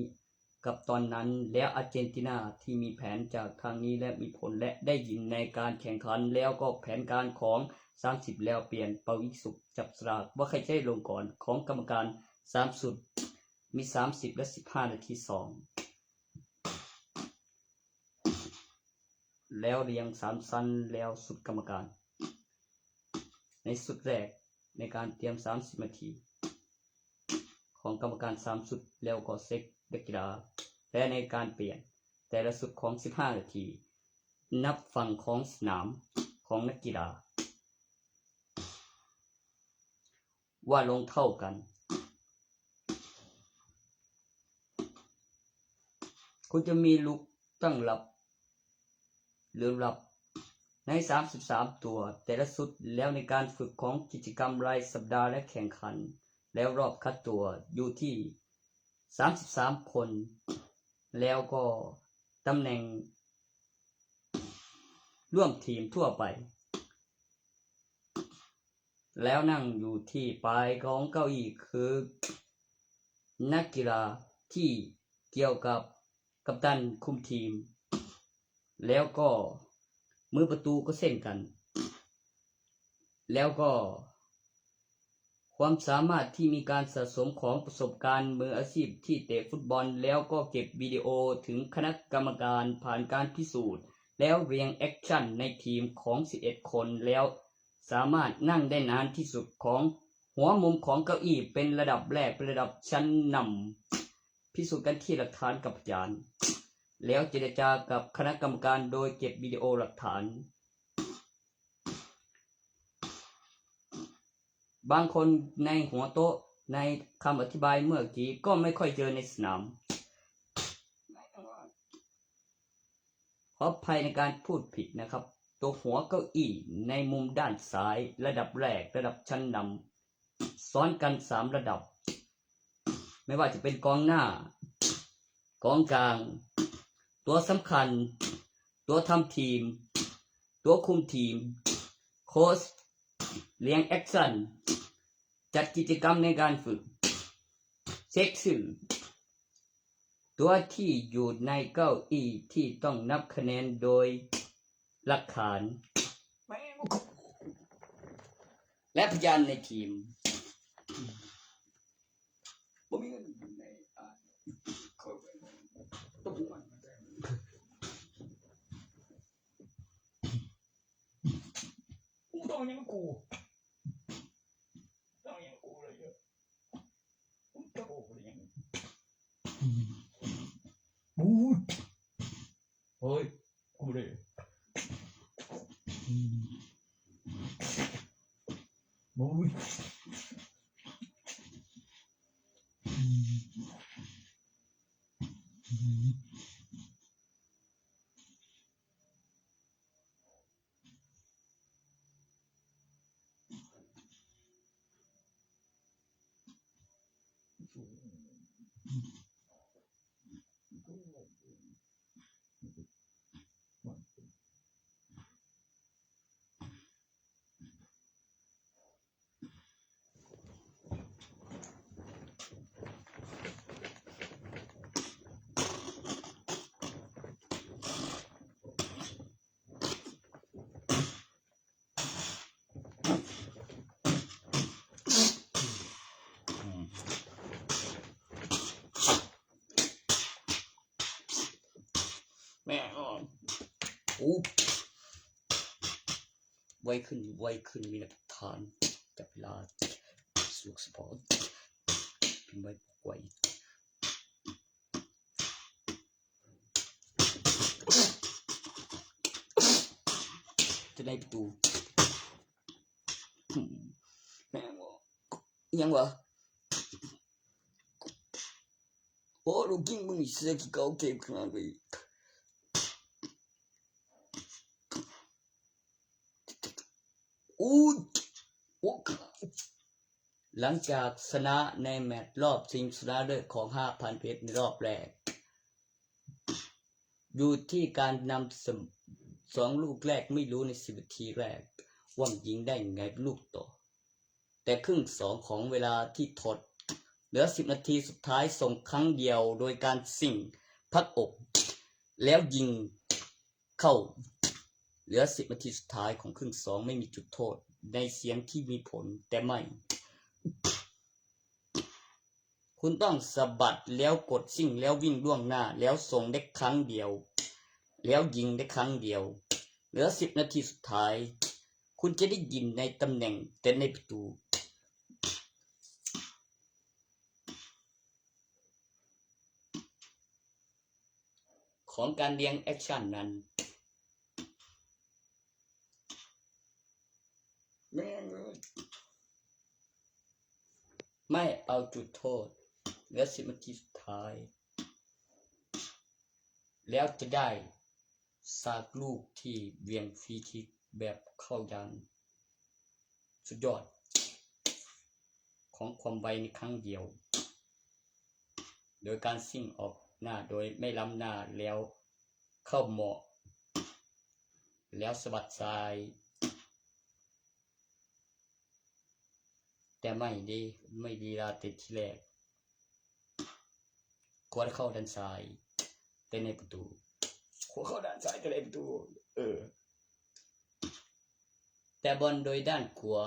ກັບຕອນນັ້ນ ແລ້ວອາເຈນຕິນາທີ່ມີແຜນຈາກທາງນີ້ ແລະ ມີຜົນ ແລະ ໄດ້ຍິນໃນການແຂ່ງຂັນ ແລ້ວກໍແຜນການຂອງສາມສິບ ແລ້ວປ່ຽນເປົ່າຍິງຊຸບຈັບສະຫຼາກວ່າໃຜຈະໄດ້ລົງກ່ອນ ຂອງກຳມະການສາມຊຸດ ມີສາມສິບ ແລະ ສິບຫ້ານາທີສອງ ແລ້ວລຽງສາມຊັ້ນ ແລ້ວຊຸດກຳມະການ ໃນຊຸດແລກໃນການຕຽມສາມສິບນາທີ ຂອງກຳມະການສາມຊຸດ ແລ້ວກໍເຊັກນັກກິລາ ແລະ ໃນການປ່ຽນແຕ່ລະຊຸດຂອງສິບຫ້ານາທີ ນັບຝັ່ງຂອງສະໜາມຂອງນັກກິລາ ວ່າລົງເທົ່າກັນ ຄຸນຈະມີລຸກຕັ້ງຮັບ ຫຼື ຮັບ ໃນສາມສິບສາມຕົວແຕ່ລະຊຸດ ແລ້ວໃນການຝຶກຂອງກິດຈະກຳລາຍສັບດາ ແລະ ແຂ່ງຂັນ ແລ້ວລອບຄັດຕົວຢູ່ທີ່ສາມສິບສາມຄົນ ແລ້ວກໍຕຳແໜ່ງ ຮ່ວມທີມທົ່ວໄປ ແລ້ວນັ່ງຢູ່ທີ່ປາຍຂອງເກົ້າອີ່ ຄືນັກກິລາທີ່ກ່ຽວກັບກັບຕັນຄຸມທີມ ແລ້ວກໍມືປະຕູກໍເຊັ່ນກັນ ແລ້ວກໍ ຄວາມສາມາດທີ່ມີການສະສົມຂອງປະສົບການມືອາຊີບທີ່ເຕະຟຸດບອນ ແລ້ວກໍເກັບວິດີໂອເຖິງຄະນະກຳມະການຜ່ານການພິສູດ ແລ້ວລຽງແອັກຊັນໃນທີມຂອງສິບເອັດຄົນ ແລ້ວສາມາດນັ່ງໄດ້ນານທີ່ສຸດຂອງຫົວມຸມຂອງເກົ້າອີ່ ເປັນລະດັບແລກ ເປັນລະດັບຊັ້ນນຳ ພິສູດກັນທີ່ຫຼັກຖານກັບພະຍານ ແລ້ວເຈລະຈາກັບຄະນະກຳມະການໂດຍເກັບວິດີໂອຫຼັກຖານ. ບາງຄົນໃນຫົວໂຕະ ໃນຄຳອະທິບາຍເມື່ອກີ້ກໍໄມ່ຄ່ອຍເຈີໃນສະໜາມ. ຂໍອະໄພໃນການພູດຜິດນະຄັບ. ຕົວຫົວເກົ້າອີ່ໃນມຸມດ້ານຊ້າຍ ລະດັບແລກ ລະດັບຊັ້ນນຳ ຊ້ອນກັນສາມລະດັບ. ແມ່ນວ່າຈະເປັນກອງໜ້າ, ກອງກາງ, ຕົວສຳຄັນ, ຕົວທຳທີມ, ຕົວຄຸມທີມ, ໂຄຊ, ລຽງແອັກຊັນ, ຈັດກິດຈະກຳໃນການຝຶກ, ເຊັກຊື່, ຕົວທີ່ຢູ່ໃນເກົ້າອີ່ທີ່ຕ້ອງນັບຄະແນນໂດຍ ຫຼັກຖານ ແລະ ພະຍານໃນທີມ. ບໍ່ມີເງິນໃນ ອ່າ ເຂົາ ຕົກມັນ ແຕ່ ບໍ່ມີເງິນໃນ ຕ້ອງຫຍັງກູ ຕ້ອງຫຍັງກູເລີຍ ໂອ້ຍ ໂອ້ຍ ກູເດ້ ໂອ້ຍ. ແມ່ນ ໂອ້ ໄວຂຶ້ນ ໄວຂຶ້ນ ມີແນວທານ ຈັບເວລາ ສະດວກສະບາຍ ເປັນໄວ ໄວ. ຈະໄດ້ປະຕູ ແມ່ນບໍ່ ອີ່ຫຍັງວະ ໂອ້ ລູກຍິງມຶງເສືອຂີ້ເກົາເກັບຂະໜາດນີ້ ອູ້ ໂອ້ ຫຼັງຈາກຊະນະໃນແມັດລອບຊິງຊະນະເລີດຂອງຫ້າພັນເອັດໃນລອບແລກ ຢູ່ທີ່ການນຳສອງລູກແລກ ໄມ່ຮູ້ໃນສິບນາທີແລກ ວ່າຍິງໄດ້ໄງລູກຕໍ່ ແຕ່ເຄິ່ງສອງຂອງເວລາທີ່ທົດ ເຫຼືອສິບນາທີສຸດທ້າຍ ສົ່ງຄັ້ງດຽວໂດຍການຊິງພັກອົບ ແລ້ວຍິງເຂົ້າ ເຫຼືອສິບນາທີສຸດທ້າຍຂອງເຄິ່ງສອງ ໄມ່ມີຈຸດໂທດໃນສຽງທີ່ມີຜົນ ແຕ່ໄມ້ ຄຸນຕ້ອງສະບັດແລ້ວກົດຊິງ ແລ້ວວິ່ງລ່ວງໜ້າ ແລ້ວສົ່ງໄດ້ຄັ້ງດຽວ ແລ້ວຍິງໄດ້ຄັ້ງດຽວ ເຫຼືອສິບນາທີສຸດທ້າຍ ຄຸນຈະໄດ້ຍິງໃນຕຳແໜ່ງ ແຕ່ໃນປະຕູ ຂອງການລຽງແອັກຊັນນັ້ນ ແມ່ນເລີຍ ໄມ້ເອົາຈຸດໂທດ ເຫຼືອສິບນາທີສຸດທ້າຍ ແລ້ວຈະໄດ້ສາກລູກທີ່ຫວ່ຽງຟຣີຄິກແບບເຂົ້າຢ່າງສຸດຍອດ ຂອງຄວາມໄວໃນຄັ້ງດຽວ ໂດຍການຊິງອອກໜ້າໂດຍໄມ່ລ້ຳໜ້າ ແລ້ວເຂົ້າໝໍ້ ແລ້ວສະບັດຊ້າຍ ແຕ່ໄມ້ເດ້ ໄມ້ລີລາແຕ່ທີແລກ ຄວນເຂົ້າດ້ານຊ້າຍ ແຕ່ໃນປະຕູ ຄວນເຂົ້າດ້ານຊ້າຍ ແຕ່ໃນປະຕູ ເອີ ແຕ່ບອນໂດຍດ້ານຂວາ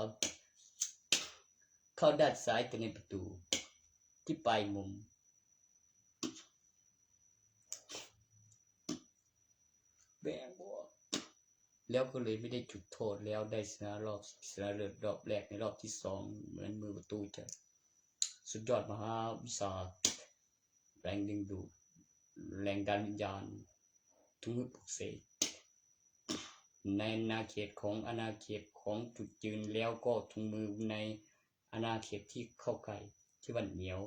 ເຂົ້າດ້ານຊ້າຍ ແຕ່ໃນປະຕູ ທີ່ປາຍມຸມ ແບງບໍ່ ແລ້ວກໍເລີຍໄມ່ໄດ້ຈຸດໂທດ ແລ້ວໄດ້ຊະນະລອບ ຊະນະເລີດລອບແລກໃນລອບທີສອງ ເໝືອນມືປະຕູຈະ ສຸດຍອດມະຫາວິຊາ ແຮງດຶງດູດ ແຮງດັນວິນຍານ ທຸງມືປຸກເສກ ໃນອານາເຂດຂອງ ອານາເຂດຂອງຈຸດຢືນ ແລ້ວກໍທຸງມືໃນອານາເຂດທີ່ເຂົ້າໃກ້ ທີ່ວ່າໜຽວ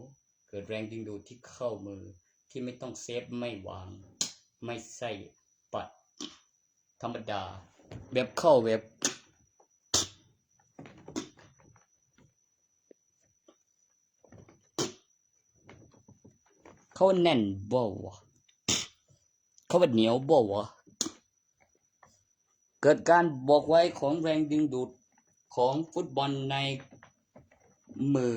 ເກີດແຮງດຶງດູດທີ່ເຂົ້າມື ທີ່ໄມ່ຕ້ອງເຊບ ໄມ້ຫວາງ ໄມ້ໃຊ້ປັດ ທຳມະດາ ແບບເຂົ້າແບບ ເຂົ້າແໜ້ນບໍ່ວະ ເຂົ້າແໜ້ນບໍ່ວະ ເກີດການບອກໄວຂອງແຮງດຶງດູດຂອງຟຸດບອນໃນມື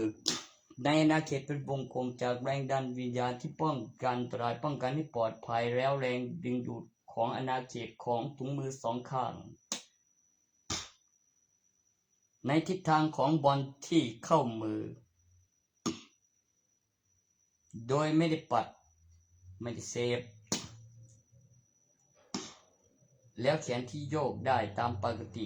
ໃນອານາເຂດເປັນວົງກົມ ຈາກແຮງດັນວິນຍານທີ່ປ້ອງກັນອັນຕະລາຍ ປ້ອງກັນໃຫ້ປອດໄພ ແລ້ວແຮງດຶງດູດຂອງອານາເຂດຂອງຖົງມືສອງຂ້າງ ໃນທິດທາງຂອງບອນທີ່ເຂົ້າມື ໂດຍໄມ່ໄດ້ປັດ ໄມ່ໄດ້ເຊບ ແລ້ວແຂນທີ່ໂຍກໄດ້ຕາມປົກກະຕິ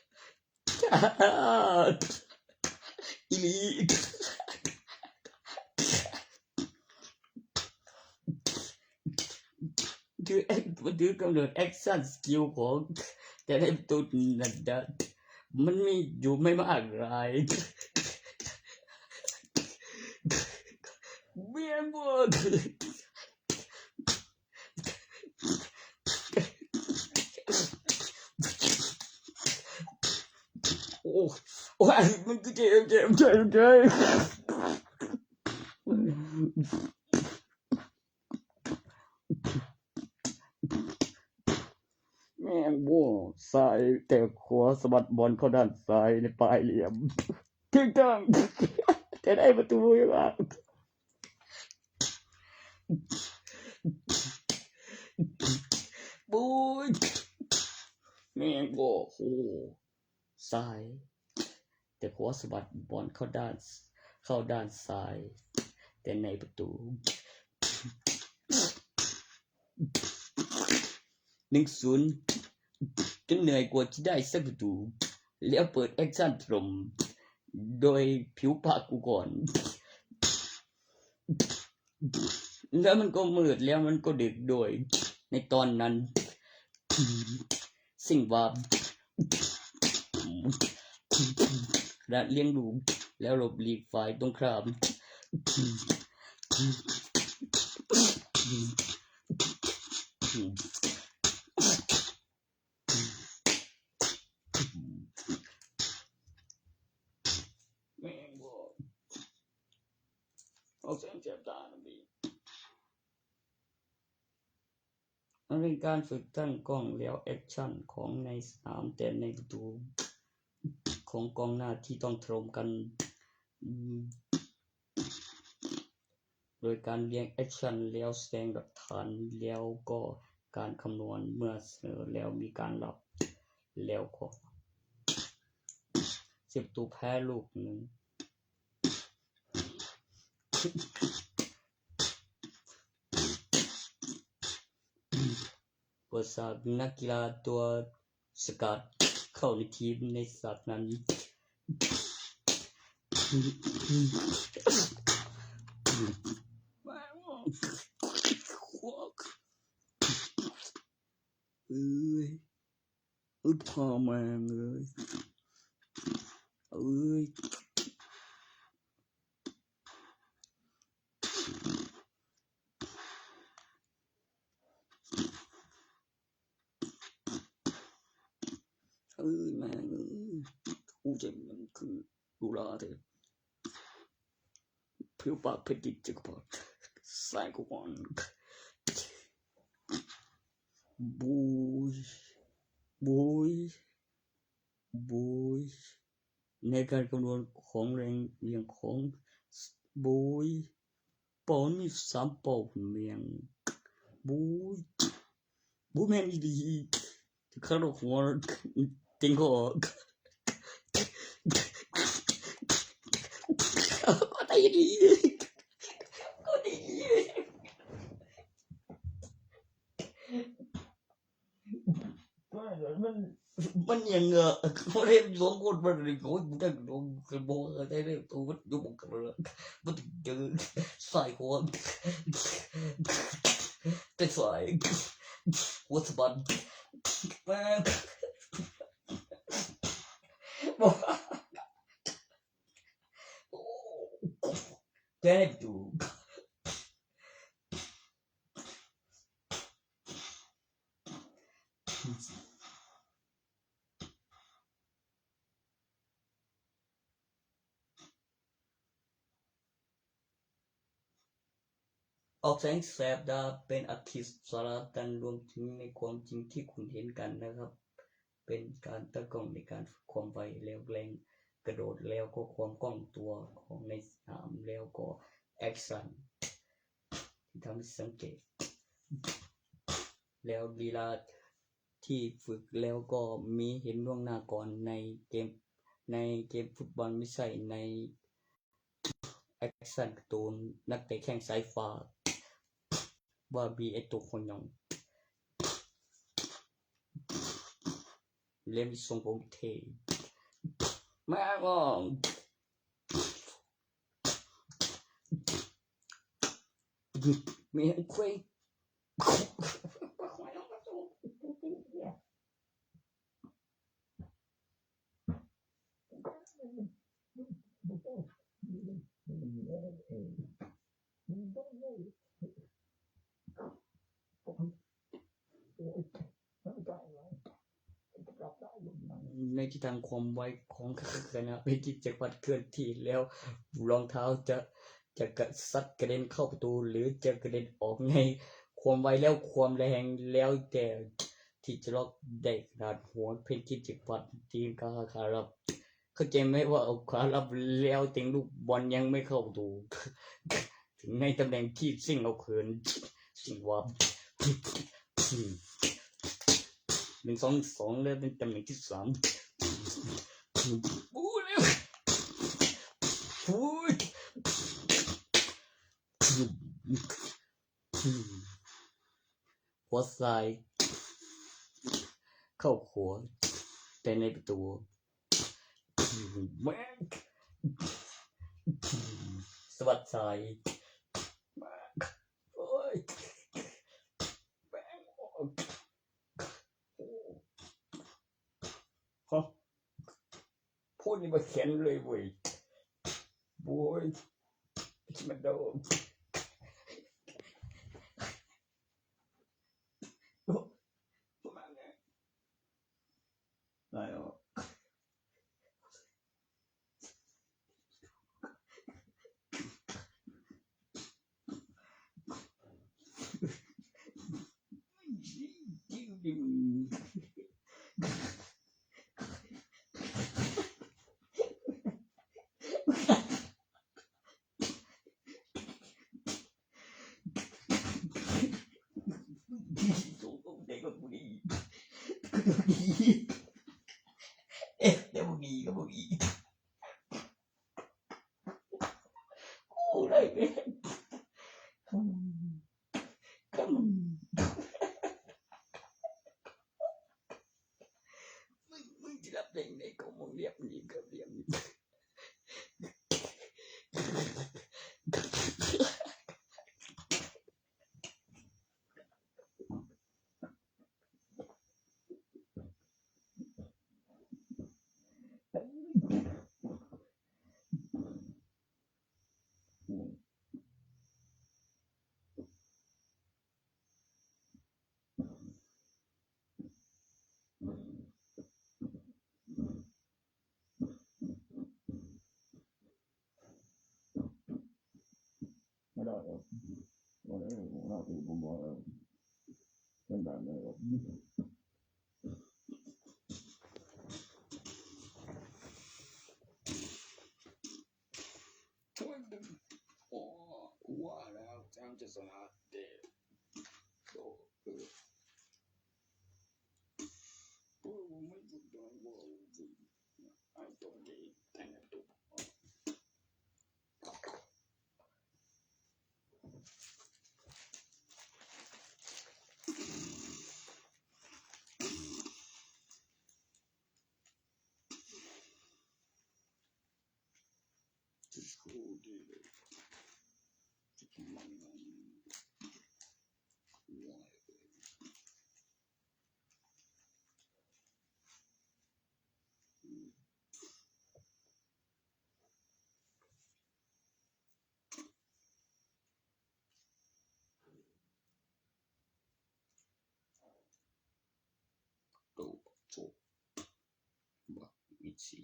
ອີ່ຫຼີ ຖື ຖືກຳນົດແອັກຊັນສະກິວຂອງແຕ່ລະຕົນນັ້ນນະ ມັນມີຢູ່ໄມ່ມາກຫຼາຍ ແມ່ນບໍ່? ໂອ້ຍ ໂອ້ຍ ມັນຄືເຈັບ ເຈັບ ເຈັບ ເຈັບ ແມ່ນບໍ່? ຊ້າຍແຕ່ຂວາສະບັດບອນເຂົ້າດ້ານຊ້າຍໃນປາຍຫຼ່ຽມ ຖືກຕ້ອງ ແຕ່ໄດ້ປະຕູຢູ່ວ່າ ໂອ້ຍ ແມ່ນບໍ່? ໂອ້ ຊ້າຍແຕ່ຂວາສະບັດບອນເຂົ້າດ້ານ ເຂົ້າດ້ານຊ້າຍ ແຕ່ໃນປະຕູ ໜຶ່ງສູນ ຈົນເໜື່ອຍກວ່າຈະໄດ້ສັກປະຕູ ແລ້ວເປີດແອັກຊັນຖະຫຼົ່ມໂດຍຜິວປາກກູກ່ອນ ແລ້ວມັນກໍມືດ ແລ້ວມັນກໍດຶກໂດຍໃນຕອນນັ້ນ ເຊິ່ງວ່າ ຄະນະລ້ຽງລູກ ແລ້ວຫຼົບຫຼີກຝ່າຍຕົງຂ້າມ. ແມ່ນບໍ່? ອອກສຽງແສບຕານຳດີ. ມັນເປັນການຝຶກຕັ້ງກ້ອງແລ້ວແອັກຊັນຂອງໃນສະໜາມ ແຕ່ໃນປະຕູຂອງກອງໜ້າທີ່ຕ້ອງຖະຫຼົ່ມກັນ ໂດຍການລຽງແອັກຊັນ ແລ້ວສະແດງຫຼັກຖານ ແລ້ວກໍການຄຳນວນ ເມື່ອສະເໜີແລ້ວມີການລັບ ແລ້ວກໍເສຍປະຕູແພ້ລູກໜຶ່ງ. ເປີດສາກ ນັກກິລາຕົວສະກາດເຂົ້າໃນທີມໃນສາກນັ້ນ. ເອີຍ ອຶດພໍ່ແມ່ງເອີຍ ເອີຍ. ເອີຍ ແມ່ງເອີຍ ກູເຈັບມັນຄືດູລາເດ້ ຜິວປາກເພັດດິບຈັກກະພັດ ສາຍກວນ ໂບຍ ໂບຍ ໂບຍ. ໃນການຄຳນວນຂອງແຮງວຽງຂອງ ໂບຍ ເປົ້າມີສາມເປົ້າແມ່ງ ໂບຍ ບໍ່ແມ່ນອີ່ຫຼີ ຄາດຫົວ ເຕັງກໍອອກ ກໍໄດ້ດີ ກໍດີ. ມັນ ມັນຫຍັງອະ ມັນເຮັດສອງຄົນມັນນີ້ ໂອ້ຍ ບໍ່ໄດ້ ບໍ່ໄດ້ ບໍ່ໄດ້ ໂຕມັນຢູ່ບໍ່ກັນລະ ມັນເຈີຊ້າຍຂວາ ແຕ່ຊ້າຍ ຫົວສະບັດ ແຕ່ຢູ່. ອອກແສງແສບດາເປັນອາທິດສາລາຕັນ ລວມເຖິງໃນຄວາມຈິງທີ່ຄຸນເຫັນກັນນະຄັບ ເປັນການຕັ້ງກ້ອງໃນການຝຶກຄວາມໄວ ແລ້ວແລງກະໂດດ ແລ້ວກໍຄວາມຄ່ອງຕົວຂອງໃນສະໜາມ ແລ້ວກໍແອັກຊັນ ທີ່ທຳໃຫ້ສັງເກດ ແລ້ວລີລາທີ່ຝຶກແລ້ວກໍມີເຫັນລ່ວງໜ້າກ່ອນໃນເກມ ໃນເກມຟຸດບອນ ມີໃຊ້ໃນແອັກຊັນກາຕູນ ນັກເຕະແຂ້ງສາຍຟ້າ ບາບີ ໄອ້ໂຕໂຄຍອງ ແລະມີຊົງຜົມເທ່ ມາອອກ ມີຄວາຍ ໃນທິດທາງຄວາມໄວຂອງຂະນະເພນກິນຈັກກະວັດເຄື່ອນທີ່ແລ້ວ ລອງເທົ້າຈະ ຈະກະຊັດກະເດັນເຂົ້າປະຕູ ຫຼື ຈະກະເດັນອອກໃນຄວາມໄວ ແລ້ວຄວາມແຮງ ແລ້ວແຕ່ທີ່ຈະລັອກໄດ້ຂະໜາດຫົວເພນກິນຈັກກະວັດຕີນກາຂາລັບ. ເຂົ້າໃຈໄໝວ່າເອົາຂາລັບແລ້ວເຕັງລູກບອນຍັງໄມ່ເຂົ້າປະຕູ ເຖິງໃນຕຳແໜ່ງທີ່ຊິງເອົາຄືນ ຊິງວ່າ ໜຶ່ງ ສອງ ສອງ ແລ້ວໃນຕຳແໜ່ງທີ່ສາມ ໂອ້ ແລ້ວ ໂອ້ຍ ຂວາຊ້າຍເຂົ້າຂວາ ແຕ່ໃນປະຕູ ສະບັດຊ້າຍ ໂອ້ຍ ແມ່ງ ໂອ້ຍ ໂອ້ຍ ໂພດນີ້ບໍ່ແຂນເລີຍເວີຍ ໂອ້ຍ ມັນໂດນ ໄລ່ອອກ. ມຶງ ມຶງຊິຫຼັບໄດ້ໃນກອງໝົງລຽບນີ້ກໍລຽບນີ້. ໂອ້ຍ ກູວ່າແລ້ວ ເຈົ້າຈະສະຫຼາດແດ່. ໂອ້ ເອີ ໂອ້ ມັນ ໂຕ ໂຕ ບັກມິດຊີ.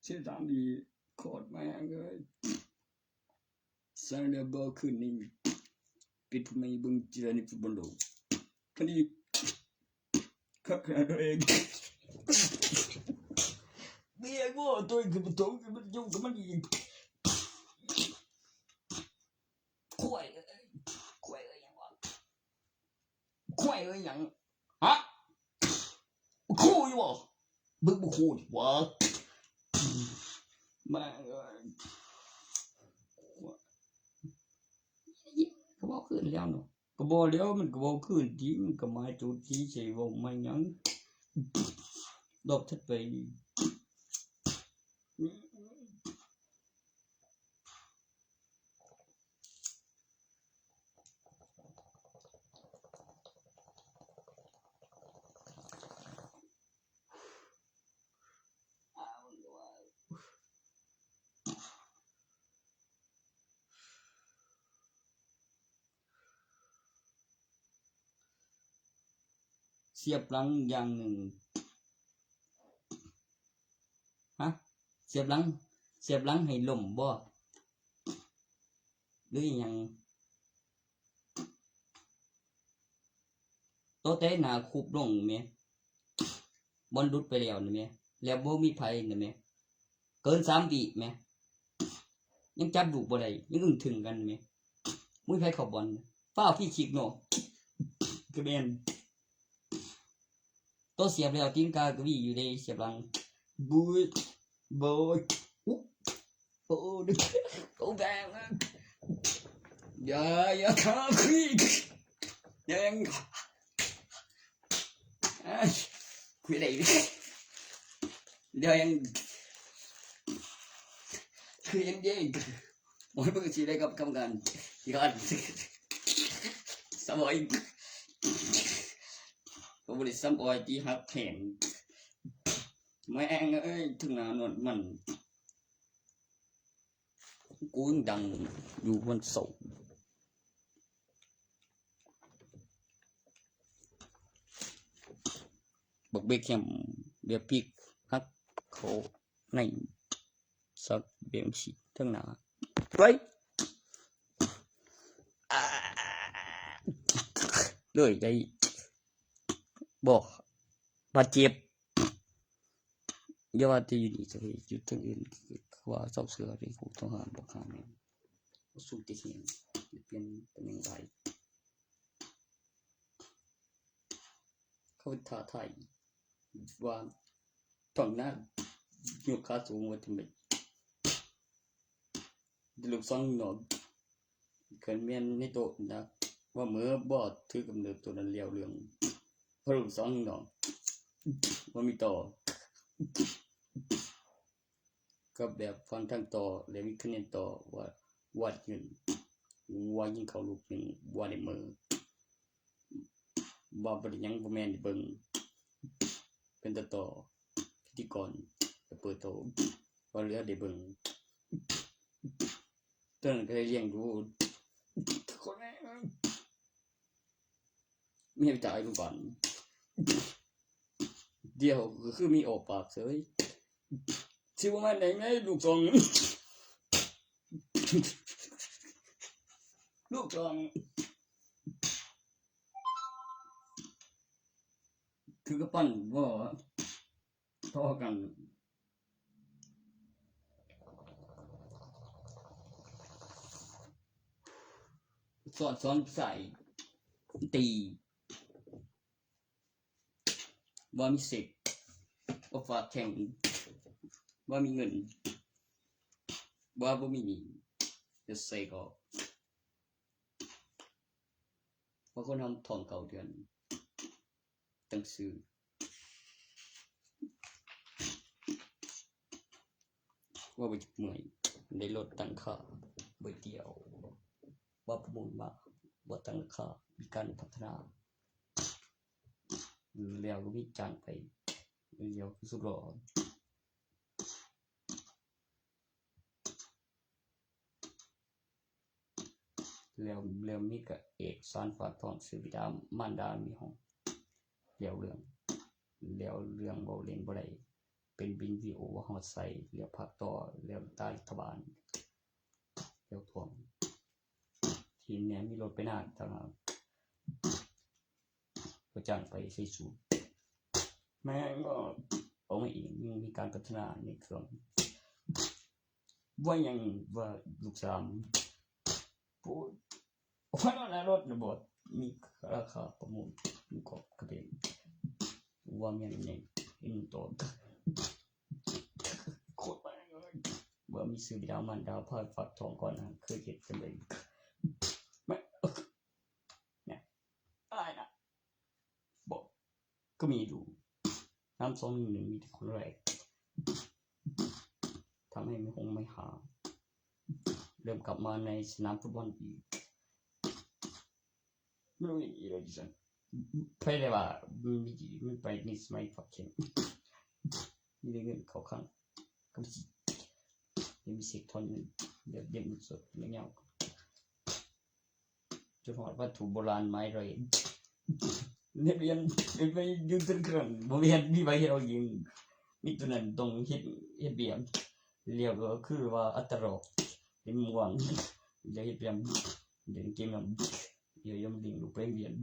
ເສຍດານດີ ໂຄດແມ່ງເອີຍ. ສາຍແລ້ວບໍ່ຄືນນີ້ ເປັນຜູ້ໃໝ່ເບິ່ງເທື່ອໃນຟຸດບອນໂລກ ຄັນນີ້ ຄັກຂະໜາດຕົວເອງ ເບຍບໍ່ ຕົວເອງຄືບໍ່ຕົງ ມັນຢູ່ກັບມັນອີກ ຄວາຍເອີຍ ຄວາຍເອີຍ ຫຍັງວະ ຄວາຍເອີຍ ຫຍັງ ຮະ ຄູຢູ່ບໍ່ ມຶງບໍ່ຄູຫວະ ມາເອີຍ ກໍເວົ້າຄືນແລ້ວເນາະ ກໍບໍ່ແລ້ວ ມັນກໍເວົ້າຄືນຕິ ມັນກໍໝາຍໂຈດຕິ ໃສ່ເວົ້າໃໝ່ຫຍັງ ລອບຖັດໄປ. ສຽບຫຼັງຢ່າງໜຶ່ງ ຮະ ສຽບຫຼັງ ສຽບຫຼັງໃຫ້ລົ້ມບໍ່ ຫຼືອີ່ຫຍັງ? ໂຕະເຕະໜ້າຄຸບລົງແມ ບອນຫຼຸດໄປແລ້ວນະແມ ແລ້ວບໍ່ມີໃຜນະແມ ເກີນສາມວິແມ ຍັງຈັບລູກບໍ່ໄດ້ ຍັງອຶ້ງທຶ່ງກັນນະແມ ບໍ່ມີໃຜເຂົ້າບອນ ຟ້າວຟຣີຄິກເນາະ ກໍແມ່ນ ໂຕະສຽບແລ້ວຕີນກາກໍມີຢູ່ເດ້ ສຽບຫຼັງ ບູຍ ໂບຍ ອຸ ໂອ້ ໂອ້ ແບງ ຢ່າ ຢ່າຂ້າຄຸຍ ແດງ ອາຍ ຄຸຍໄດ້ ແດງ ຄືຍັງເດ້ ໂອ້ຍ ມຶງຊິໄດ້ກັບກຳມະການ ຍອດ ສະບອຍ ກໍບໍ່ໄດ້ສຳອອຍທີ່ຮັກແພງ ແມ່ງເອີຍ ເທິງໜ້ານວດມັນ ກູຍັງດັງຢູ່ວັນເສົາ ບັກເບັກແຮມ ເບຍປິກ ຮັກເຂົ້າໃນ ສັກເບງຊິເທິງໜ້າ ໄປ ເລີຍໄດ້ ບໍ່ ບາດເຈັບ ຢ່າວ່າແຕ່ຢູ່ນີ້ ເຈົ້າເຮັດຢູ່ທາງອື່ນ ຄືວ່າຊອກເສືອເດ້ ຜູ້ຕ້ອງຫາ ບໍ່ຫາແມ່ນ ສູ້ຕິດແຮງ ປ່ຽນຕຳແໜ່ງຫຼາຍ ເຂົາທ້າທາຍວ່າ ຕ້ອງໜ້າ ຍົກຂາສູງວ່າຈັ່ງໃດ ລູກສອງນ້ອງ ຄັນແມ່ນໃນໂຕະນະ ວ່າເມີບໍ່ຖືກຳເນີດໂຕນັ້ນແລ້ວເລື່ອງ ເພາະລູກສອງນ້ອງ ບໍ່ມີຕໍ່ ກໍແບບຟັງທາງຕໍ່ ແລະ ມີຄະແນນຕໍ່ວ່າ ວ່າຢືນ ວ່າຍິງເຂົ້າລູກໜຶ່ງ ວ່າໄດ້ເມີ ວ່າບໍ່ໄດ້ຫຍັງ ບໍ່ແມ່ນໄດ້ເບິ່ງ ເປັນຕາຕໍ່ ພິທີກອນ ໄປເປີດໂຕ ວ່າເຫຼືອໄດ້ເບິ່ງ ຕອນນັ້ນກໍໄດ້ລ້ຽງດູ ຄົນແມ່ງ ເມຍໄປຕາຍກ່ອນ ດຽວກໍຄືມີອອກປາກເສີຍ ຊິບໍ່ແມ່ນໄດ້ໄງ ລູກສອງ ລູກສອງ ຄືກະປັ່ນບໍ່ ຕໍ່ກັນ ສອດສອນໃສ່ ຕີ ວ່າມີເຊັກ ວ່າຝາກແຂ້ງ ວ່າມີເງິນ ວ່າບໍ່ມີໜີ້ ຈະເຊັກອອກ ວ່າຄົນເຮົາທ້ອງເກົ້າເດືອນ ຕັ້ງຊື່ ວ່າບໍ່ຢາກເມື່ອຍ ໄດ້ລົດຕັ້ງຄ່າ ບໍ່ດຽວ ວ່າປະມູນມາ ບໍ່ຕັ້ງລາຄາ ມີການພັດທະນາ ແລ້ວກໍມີຈ້າງໄປ ແລ້ວຄືສຸດຫຼໍ່. ແລ້ວ ແລ້ວມີກະເອກສານຝາກທ້ອງ ຊື່ບິດາມານດາມີຫ້ອງ ແລ້ວເລື່ອງ ແລ້ວເລື່ອງເວົ້າຫຼິ້ນບໍ່ໄດ້ ເປັນວິນດີໂອຮອດໃສ ແລ້ວພາກຕໍ່ ແລ້ວຕາລັດຖະບານ ແລ້ວທ່ວງ ກິນແດ່ ມີລົດໄປນານຕ່າງຫາກ ບໍ່ຈ້າງໄປໃສ່ສູດ ແມ່ນບໍ່ ອອກມາເອງ ຍັງມີການພັດທະນາໃນເຄື່ອງ ວ່າຫຍັງວ່າລູກສາມ ໂອ້ຍ ອອກມານອນໜ້າລົດນະບໍ ມີລາຄາປະມູນ ມີຂອບກະເບນ ວ່າແມ່ນຫຍັງ ເຫັນຕອນ ໂຄດມາກເລີຍ ວ່າມີຊື່ບິດາມານດາພາໄປຝາກທ້ອງກ່ອນນະ ເຄີຍເຮັດຈັ່ງໃດ ແມ່ນ ແມ່ນ ອາຍນະ ບໍ່ ກໍມີຢູ່ ນ້ຳສອງໜຶ່ງໜຶ່ງ ມີແຕ່ຄົນແລກ ທຳໃຫ້ໄມ່ຫົງໄມ່ຫາ ເລີ່ມກັບມາໃນສະໜາມຟຸດບອນອີກ ມັນເປັນອີ່ຫຍັງຈັ່ງຊັ້ນ ໃຜໄດ້ວ່າມັນມີ ມັນໄປໃນສະໄໝຝາກແຂ້ງ ມີແຕ່ເງິນເຂົ້າຄັງ ກໍມີ ຍັງມີເຊັກທອນເງິນ ແບບເກັບເງິນສົດໄລຍະຍາວ ຈົນຮອດວັດຖຸໂບລານໝາຍຮ້ອຍເອັດ ນັກຮຽນໄປຢືມທະນາຄານ ບໍ່ມີເຮັດ ມີໃບເຮັດເອົາເອງ ມີຕົວນັ້ນຕ້ອງເຮັດ ເຮັດວຽກ ແລ້ວກໍຄືວ່າອັດຕະຫຼອກ ເປັນມ່ວງ ຢາກເຮັດວຽກ ເຫຼັ້ນເກມນຳ ຢ່າຍອມຫຼິ້ງລູກໄປໂຮງຮຽນ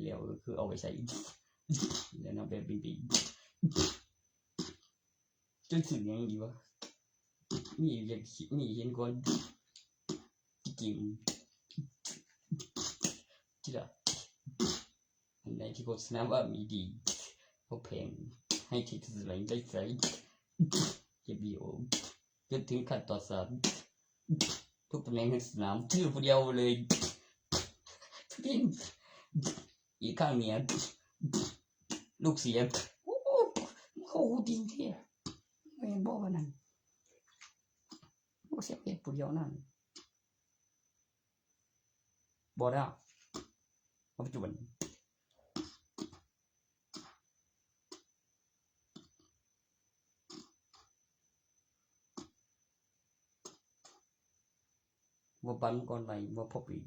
ແລ້ວກໍຄືເອົາໄປໃຊ້ ແລ້ວນຳໄປເປັນປີ ຈະຖືກຫຍັງດີວະ ມີວຽກ ມີເຫັນກ່ອນ ທີ່ຈິງ ທີ່ລະ ອັນໃດທີ່ໂຄສະນາວ່າມີດີ ເຮົາແພງ ໃຫ້ທີ່ສະໄຫຼໄດ້ໃຊ້ ເກັບວິດີໂອ ຈົນເຖິງຂັ້ນຕໍ່ສາມ ທຸກຕຳແໜ່ງໃນສະໜາມ ຖືຜູ້ດຽວເລີຍ ອີກຂ້າງເມຍ ລູກເສຍ ໂອ້ ເຂົາໂຫດຈິງແທ້ ແມ່ນບໍ່ວ່ານັ້ນ ໂອ້ ສຽບເຮັດຜູ້ດຽວນັ້ນ ບໍ່ໄດ້ ເອົາປັດຈຸບັນ ວ່າບັນກ່ອນໄຫຼມາພົບອີກ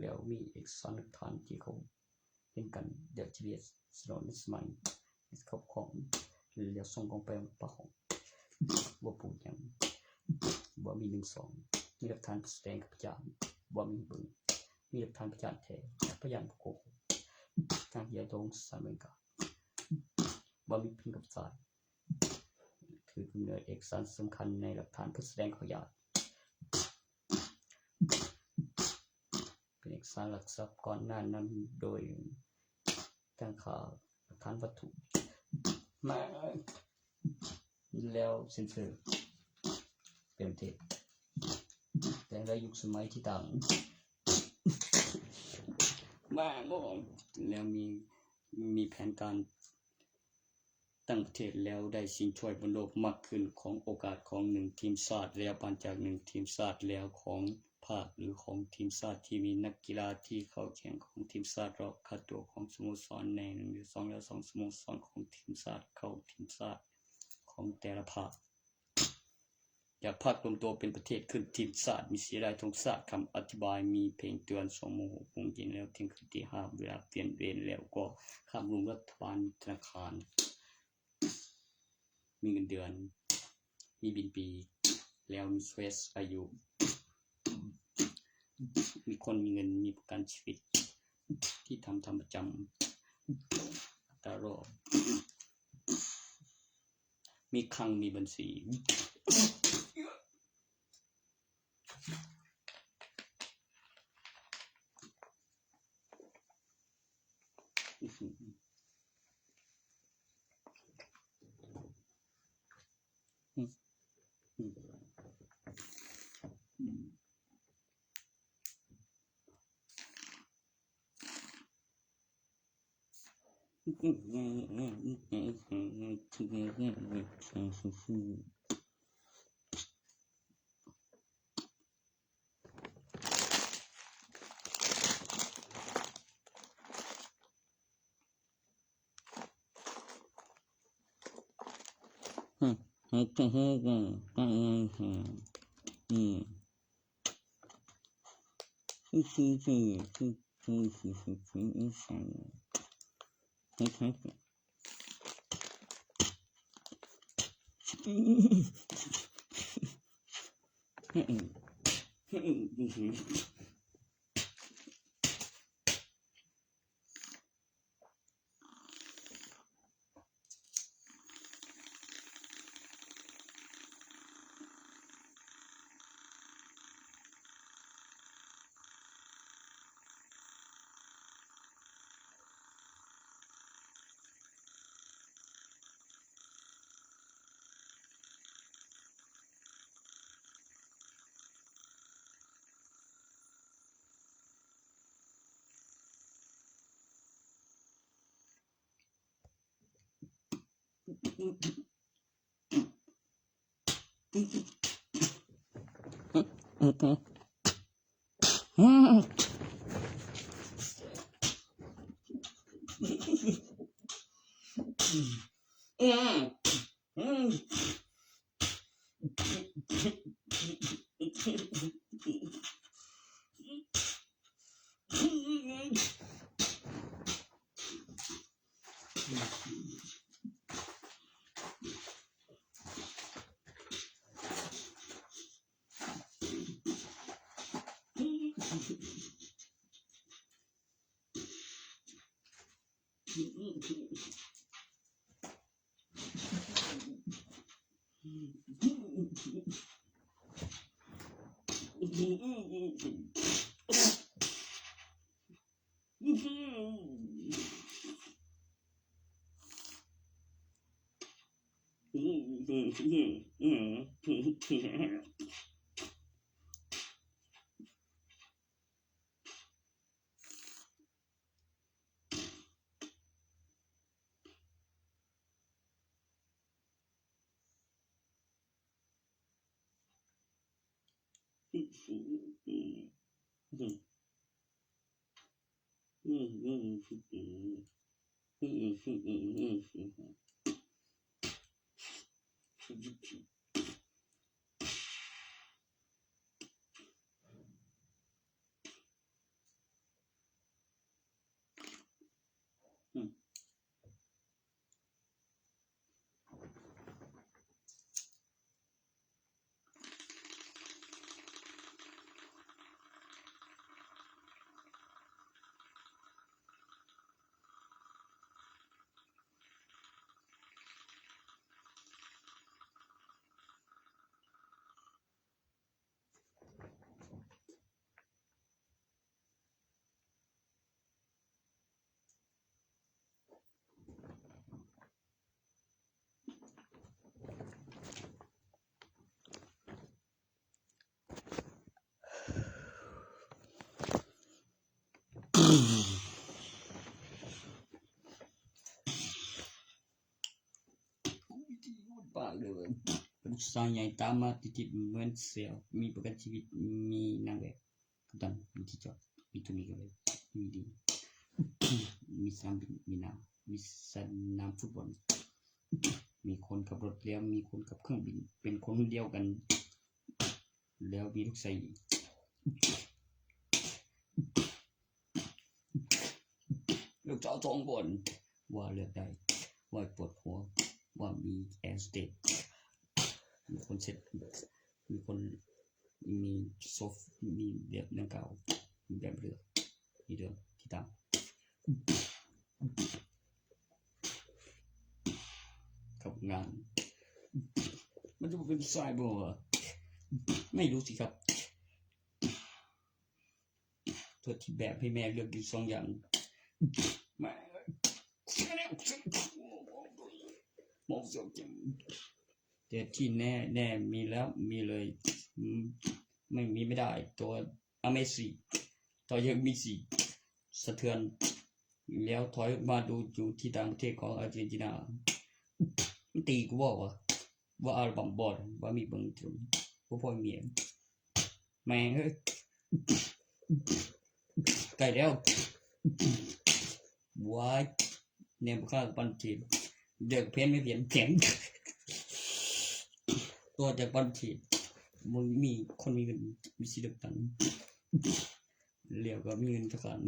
ແລ້ວມີເອກສານຫຼັກຖານທີ່ເຂົາເຫັນກັນ ແລ້ວ ຈີພີເອສ ສະໜອນສະໄໝ ເຮັດຄອບຄອງ ແລ້ວສົ່ງຂອງໄປປະຫ້ອງ ບໍ່ປູດຫຍັງ ບໍ່ມີໜຶ່ງສອງ ມີຫຼັກຖານສະແດງກັບພະຍານ ບໍ່ມີເບິ່ງ ມີຫຼັກຖານພະຍານແທ້ ພະຍານບໍ່ໂກຫກ ທາງທີ່ຈະສົ່ງສານອາເມລິກາ ບໍ່ມີພິມກັບສານ ຖືກຳເນີດເອກສານສຳຄັນໃນຫຼັກຖານເພື່ອສະແດງຂອງຍາດ ເປັນເອກສານຫຼັກຊັບກ່ອນໜ້ານັ້ນໂດຍຕັ້ງຄ່າຫຼັກຖານວັດຖຸ ມາ ແລ້ວເຊັນເຊີເປັນເທັດ ແຕ່ໃນຍຸກສະໄໝທີ່ຕ່າງ ມາ ແລ້ວມີ ມີແຜນການ ຕ່າງປະເທດແລ້ວໄດ້ຊິງຖ້ວຍບອນໂລກມາກຂຶ້ນ ຂອງໂອກາດຂອງໜຶ່ງທີມຊາດແລ້ວ ປານຈາກໜຶ່ງທີມຊາດແລ້ວ ຂອງພາກ ຫຼື ຂອງທີມຊາດທີ່ມີນັກກິລາທີ່ເຂົ້າແຂ່ງຂອງທີມຊາດ ລອບຄ່າຕົວຂອງສະໂມສອນໃນໜຶ່ງ ຫຼື ສອງ ແລະ ສອງສະໂມສອນຂອງທີມຊາດ ເຂົ້າທີມຊາດຂອງແຕ່ລະພາກ. ຈາກພາກລວມໂຕເປັນປະເທດຂຶ້ນທີມຊາດ ມີເສຍດາຍທອງຊາດ ຄຳອະທິບາຍ ມີເພງເຕືອນ ສອງໂມງ ຫົກໂມງເຢັນ ແລ້ວທ່ຽງຄືນ ຕີຫ້າ ເວລາປ່ຽນເວນ ແລ້ວກໍຂ້າມລຸມລັດຖະບານ ມີທະນາຄານ ມີເງິນເດືອນ ມີບິນປີ ແລ້ວມີເຟສອາຍຸ ມີຄົນມີເງິນ ມີປະກັນຊີວິດທີ່ທຳ ທຳປະຈຳ ຕະຫຼອດ ມີຄັງ ມີບັນຊີ. ລູກຊາຍໃຫຍ່ຕາມມາຕິດໆ ເໝືອນແຊວ ມີປະກັນຊີວິດ ມີນາງແບບ ກັບຕັນ ມີທີ່ຈອດ ມີໂຕນີ້ກໍເລີຍ ມີດີ ມີສະໜາມບິນ ມີນາ ມີສະໜາມຟຸດບອນ ມີຄົນຂັບລົດ ແລ້ວມີຄົນຂັບເຄື່ອງບິນ ເປັນຄົນຄົນດຽວກັນ ແລ້ວມີລູກຊາຍ ລູກສາວສອງຄົນ ວ່າເລືອກໄດ້ ວ່າປວດຫົວ ວ່າມີແອສເຕກ ມີຄົນເຊັດ ມີຄົນ ມີໂຊຟ ມີແບບດັ່ງກ່າວ ມີແບບເລືອກ ມີເລື່ອງທີ່ຕ່າງ ກັບງານ ມັນຈະບໍ່ເປັນສາຍບໍ່ວະ? ໄມ່ຮູ້ສິຄັບ ເພື່ອທີ່ແບບໃຫ້ແມ່ເລືອກຢູ່ສອງຢ່າງ ແມ່ ແຕ່ທີ່ແນ່ໆ ມີແລ້ວ ມີເລີຍ ອືມ ໄມ່ມີໄມ່ໄດ້ ຕົວ Amazing ຕໍ່ຍັງມີຊິສະເທືອນ ແລ້ວຖອຍມາດູຢູ່ທີ່ຕ່າງປະເທດຂອງອາເຈນຕິນາ ມັນຕີກູບໍ່ວະ ວ່າອັລບັມບໍ່ ວ່າມີເບິ່ງ ບໍ່ພໍມີ ແມ່ງເອີຍ ໃກ້ແລ້ວ ວ້າຍ ແນມບໍ່ຂ້າງປັນທີບ ເດີກເພນໄມ່ພຽນພຽນ ຕົວຈາກປັນທີບ ບໍ່ມີຄົນມີເງິນ ມີສິດເລືອກຕັ້ງ ແລ້ວກໍມີເງິນທະນາຄານ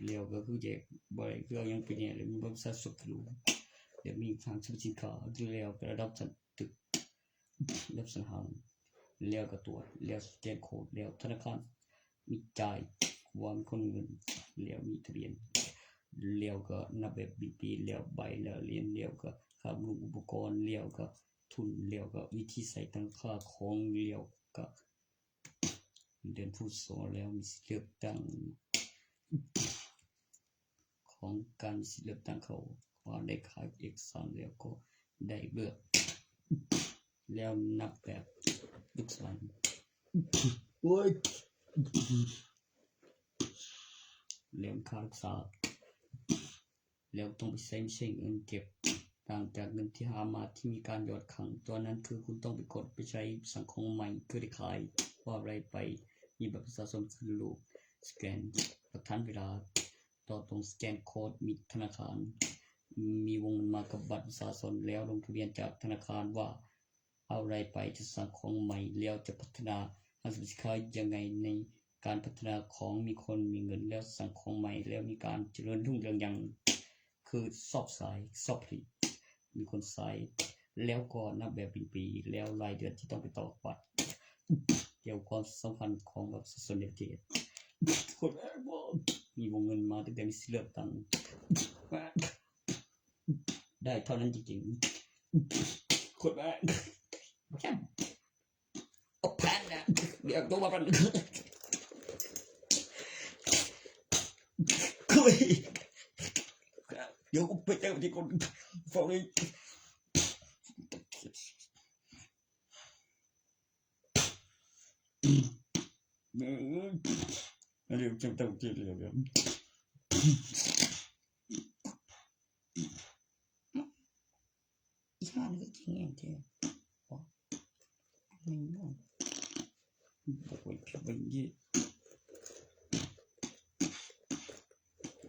ແລ້ວກໍຄືແຈກບໍ່ໄດ້ ຄືເອົາຫຍັງໄປແດ່ ແລ້ວມີບັດປະຊາຊົນຄື ແລ້ວມີຫ້າງສຳສິນຄ້າ ແລ້ວກໍລະດັບຊັ້ນຕຶກ ແບບສັນຫານ ແລ້ວກໍຕົວະ ແລ້ວສະແກນໂຄດ ແລ້ວທະນາຄານມີຈ່າຍ ວ່າມີຄົນມີເງິນ ແລ້ວມີທະບຽນ ແລ້ວກໍນັບແບບບິນປີ ແລ້ວໃບ ແລ້ວຫຼຽນ ແລ້ວກໍຄ່າບຳລຸງອຸປະກອນ ແລ້ວກໍທຶນ ແລ້ວກໍວິທີໃຊ້ຕັ້ງຄ່າຂອງ ແລ້ວກໍເດືອນຜູ້ສອງ ແລ້ວມີສິດເລືອກຕັ້ງ ຂອງການມີສິດເລືອກຕັ້ງເຂົ້າ ວ່າໄດ້ຂາຍເອກະສານແລ້ວກໍໄດ້ເລືອກ ແລ້ວນັບແບບລູກສານ ໂອ້ຍ ແລ້ວຄ່າຮັກສາ ແລ້ວຕ້ອງໄປໃຊ້ ໄປໃຊ້ເງິນເກັບ ຕ່າງຈາກເງິນທີ່ຫາມາທີ່ມີການຢອດຂັງ ຕົວນັ້ນຄືຄຸນຕ້ອງໄປກົດໄປໃຊ້ສ້າງຂອງໃໝ່ ຄືໄດ້ຂາຍວ່າໄດ້ໄປ ມີບັດປະຊາຊົນຄືຮູບສະແກນຫຼັກຖານເວລາ ຕໍ່ຕົງສະແກນໂຄດ ມີທະນາຄານ ມີວົງເງິນມາກັບບັດປະຊາຊົນ ແລ້ວລົງທະບຽນຈາກທະນາຄານວ່າເອົາໄດ້ໄປ ຈະສ້າງຂອງໃໝ່ ແລ້ວຈະພັດທະນາ ຮັກສະປະສິດຂາຍຍັງໄງໃນການພັດທະນາຂອງ ມີຄົນມີເງິນ ແລ້ວສ້າງຂອງໃໝ່ ແລ້ວມີການຈະເລີນຮຸ່ງເຮືອງຫຍັງ ຄືຊອບຂາຍ ຊອບຜະລິດ ມີຄົນຂາຍ ແລ້ວກໍນັບແບບເປັນປີ ແລ້ວລາຍເດືອນທີ່ຕ້ອງໄປຕໍ່ບັດ ກ່ຽວຄວາມສຳພັນຂອງບັດປະຊາຊົນໃນປະເທດ ຄົນແອບບອກ ມີວົງເງິນມາຕັ້ງແຕ່ມີສິດເລືອກຕັ້ງ ໄດ້ເທົ່ານັ້ນຈິງໆ ຄົນແອບ ອອກແຜນນະ ດຽວໂທມາກ່ອນ ຄຸຍ ດຽວກູໄປເຈີທີ່ຄົນຟ້ອງອີກ ດຽວເຈົ້າເຈົ້າ ອີ່ຫ່ານີ້ກໍກິນແຮງແທ້ ບໍ່ ແມ່ນບໍ່ ບໍ່ໄວ້ເກັບໄວ້ເຍ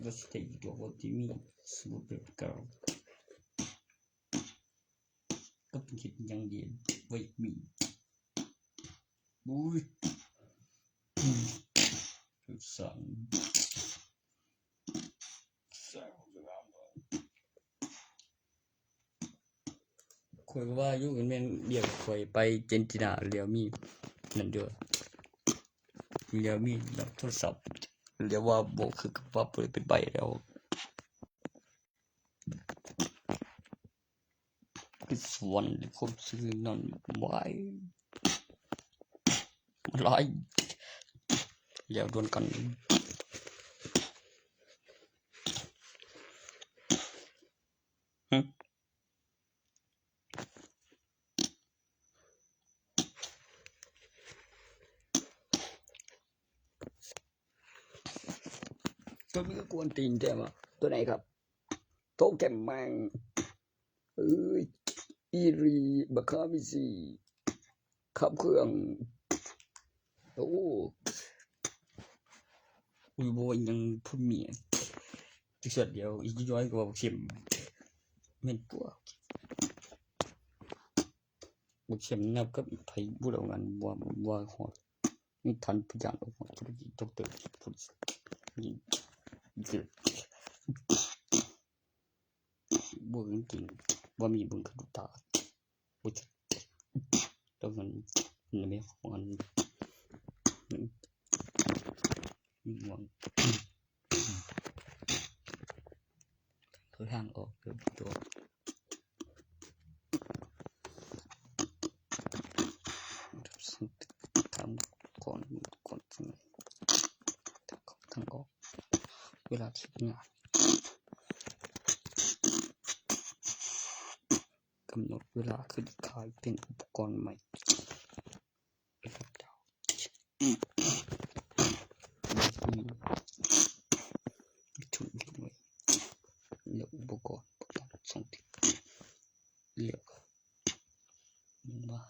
ວ່າຊິໄດ້ຢູ່ດອກ ວ່າຊິມີສູດແບບເກົ່າ ກໍຕ້ອງເຮັດຫຍັງດີ ໄວ້ມີ ໂອ້ຍ ສັ່ງ ຂ້ອຍວ່າຢູ່ ແມ່ນວຽກຂ້ອຍໄປເຈນຈີນາ ແລ້ວມີນັ້ນເດີ ແລ້ວມີລັບໂທລະສັບ ແລ້ວວ່າບໍ່ຄືກັບວ່າບໍ່ໄດ້ໄປໄປແລ້ວ ຄືສວນຄົນຊື້ນັ້ນ ວາຍ ຫຼາຍ ແລ້ວດວນກັນ ຫຶ ຕົວນີ້ກໍກວນຕີນແທ້ວ່າ ຕົວໃດຄັບ? ໂຕແກມແມງ ເອີຍ ອີຣີ ບັກຄາມິຊີ ຂັບເຄື່ອງ ໂອ້ ອຸຍ ບໍ່ຫຍັງພຸດເມຍ ຈັກຊອດດຽວ ອີກໜ້ອຍກໍວ່າເຂັມ ແມ່ນຕົວະ ບໍ່ເຂັມນັບກັບໃຜ ບໍ່ໄດ້ເອົາງານ ບໍ່ ບໍ່ຮອດ ມີທ່ານພະຍານອອກມາທຸລະກິດ ດອກເຕີ ພຸດ ນີ້ ເກີດ ບໍ່ເກັ່ງຈິງ ບໍ່ມີບຸນຄຸນຕາ ບໍ່ຈັກ ແລ້ວມັນ ມັນແມ່ນຂອງອັນ ມັນ ມັນ ຄືທາງອອກເດີຕົວະ ທາງກ່ອນ ກ່ອນທາງອອກ ເວລາຄິດງານ ກຳນົດເວລາຊື້ຂາຍເປັນອຸປະກອນໃໝ່. ເປັນທຸນເປັນໜ່ວຍ ແລ້ວອຸປະກອນປະກອບສອງທິດ ແລ້ວກໍ ມັນວ່າ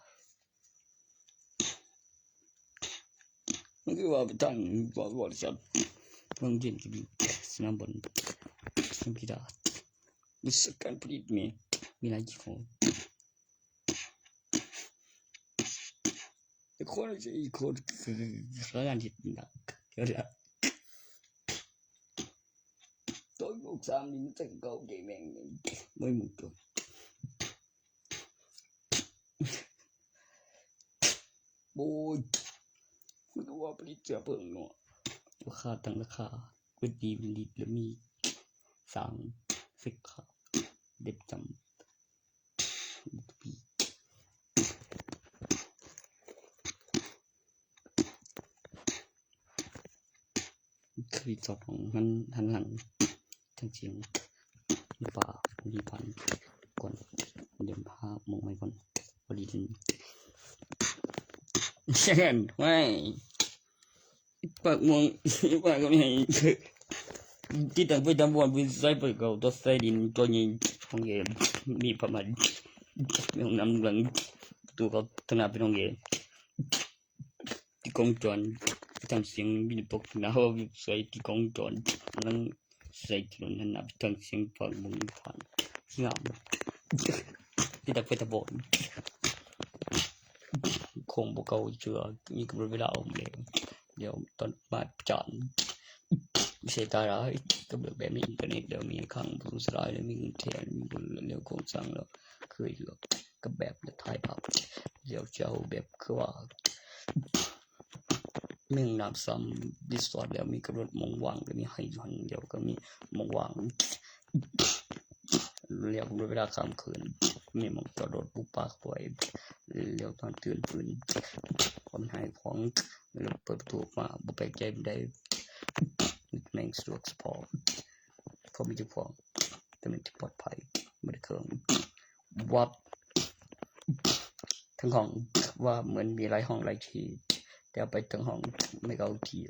ມັນຄືວ່າໄປທາງບໍລິສັດ ໂຮງຮຽນ ສະໜາມບົນ ສະໜາມກິລາ ວິຊາການຜະລິດແມ່ນມີຫຼາຍຍີ່ຫໍ້. ແຕ່ຄົນ ຄົນ ຄົນເຮັດໜັງ ຕອນໂມງສາມນີ້ມັນແຕ່ງເກົ່າເດແມ່ງ ບໍ່ມີໝູ່ຕົວະ. ໂອ້ຍ ມັນວ່າຜະລິດເຊື້ອເພີງເນາະ ລາຄາຕັ້ງລາຄາ ເປັນດີເປັນລິດ ແລ້ວມີສາງເຊັກຂາ ເລັບຈຳ ຄືສອດຫ້ອງຫັນ ຫັນຫຼັງ ຈັ່ງຊີ້ ຟ້າມີພັນກ່ອນ ດຽວຫາໝ່ອງໃໝ່ກ່ອນ ພໍດີ ເຊັ່ນ ໄວ້ ປາກມ່ວງ ປາກກໍມີໃຫ້ ຕິດຕັ້ງໄຟຖາວອນ ໄຟໃຊ້ໄຟເກົ່າ ຕໍ່ສາຍດິນ ຕໍ່ໃຫຍ່ ຫ້ອງແອ ມີຜ້າມ່ານ ມີຫ້ອງນ້ຳຫຼັງ ປະຕູເຂົ້າທາງໜ້າເປັນຫ້ອງແອ ຕິດກ້ອງວົງຈອນ ທາງສຽງມີປອກໜ້າເວົ້າໃສ່ຕິດກ້ອງວົງຈອນ ຫຼັງໃສ່ຖະໜົນຫັນໜ້າໄປທາງສຽງ ປາກມ່ວງມີພັນ ງາມ ຕິດຕັ້ງໄຟຖາວອນ ໂຄງບໍ່ເກົ່າເທື່ອ ມີກຳນົດເວລາອອກແລ້ວ ດຽວຕອນມາຈານ ເສຍຕາຫຼາຍ ກະເບື້ອງແບບມີອິນເຕີເນັດ ແລ້ວມີຄັງ ບໍ່ສະຫຼາຍ ແລ້ວມີເງິນແທ້ ມີບຸນ ແລ້ວໂຄງສ້າງ ແລ້ວເຄີຍເລືອກກັບແບບ ແລ້ວຖ່າຍພາບ ແລ້ວຈະເອົາແບບຄືວ່າ ມີຫ້ອງນ້ຳສາມ ຣີສອດ ແລ້ວມີກຳນົດໝ່ອງວ່າງ ແລ້ວມີໃຫ້ຢູ່ຫັ້ນ ແລ້ວກໍມີໝ່ອງວ່າງ ແລ້ວກຳນົດເວລາຄ້າງຄືນ ມີໝ່ອງຈອດລົດ ປູກປາກໄວ້ ແລ້ວຕອນຕື່ນຟື້ນ ຄວາມໃຫ້ຂອງ ແລ້ວເປີດປະຕູອອກມາ ບໍ່ແປກໃຈປານໃດ ຕຳແໜ່ງສະດວກສະພອກ ເພາະມີເຈົ້າຂອງ ຕຳແໜ່ງທີ່ປອດໄພ ບໍ່ໄດ້ເຄື່ອງ ວັບ ທັງຫ້ອງ ວ່າເໝືອນມີຫຼາຍຫ້ອງຫຼາຍທີ່ ແຕ່ໄປທັງຫ້ອງ ໄມ່ເກົ້າທີ່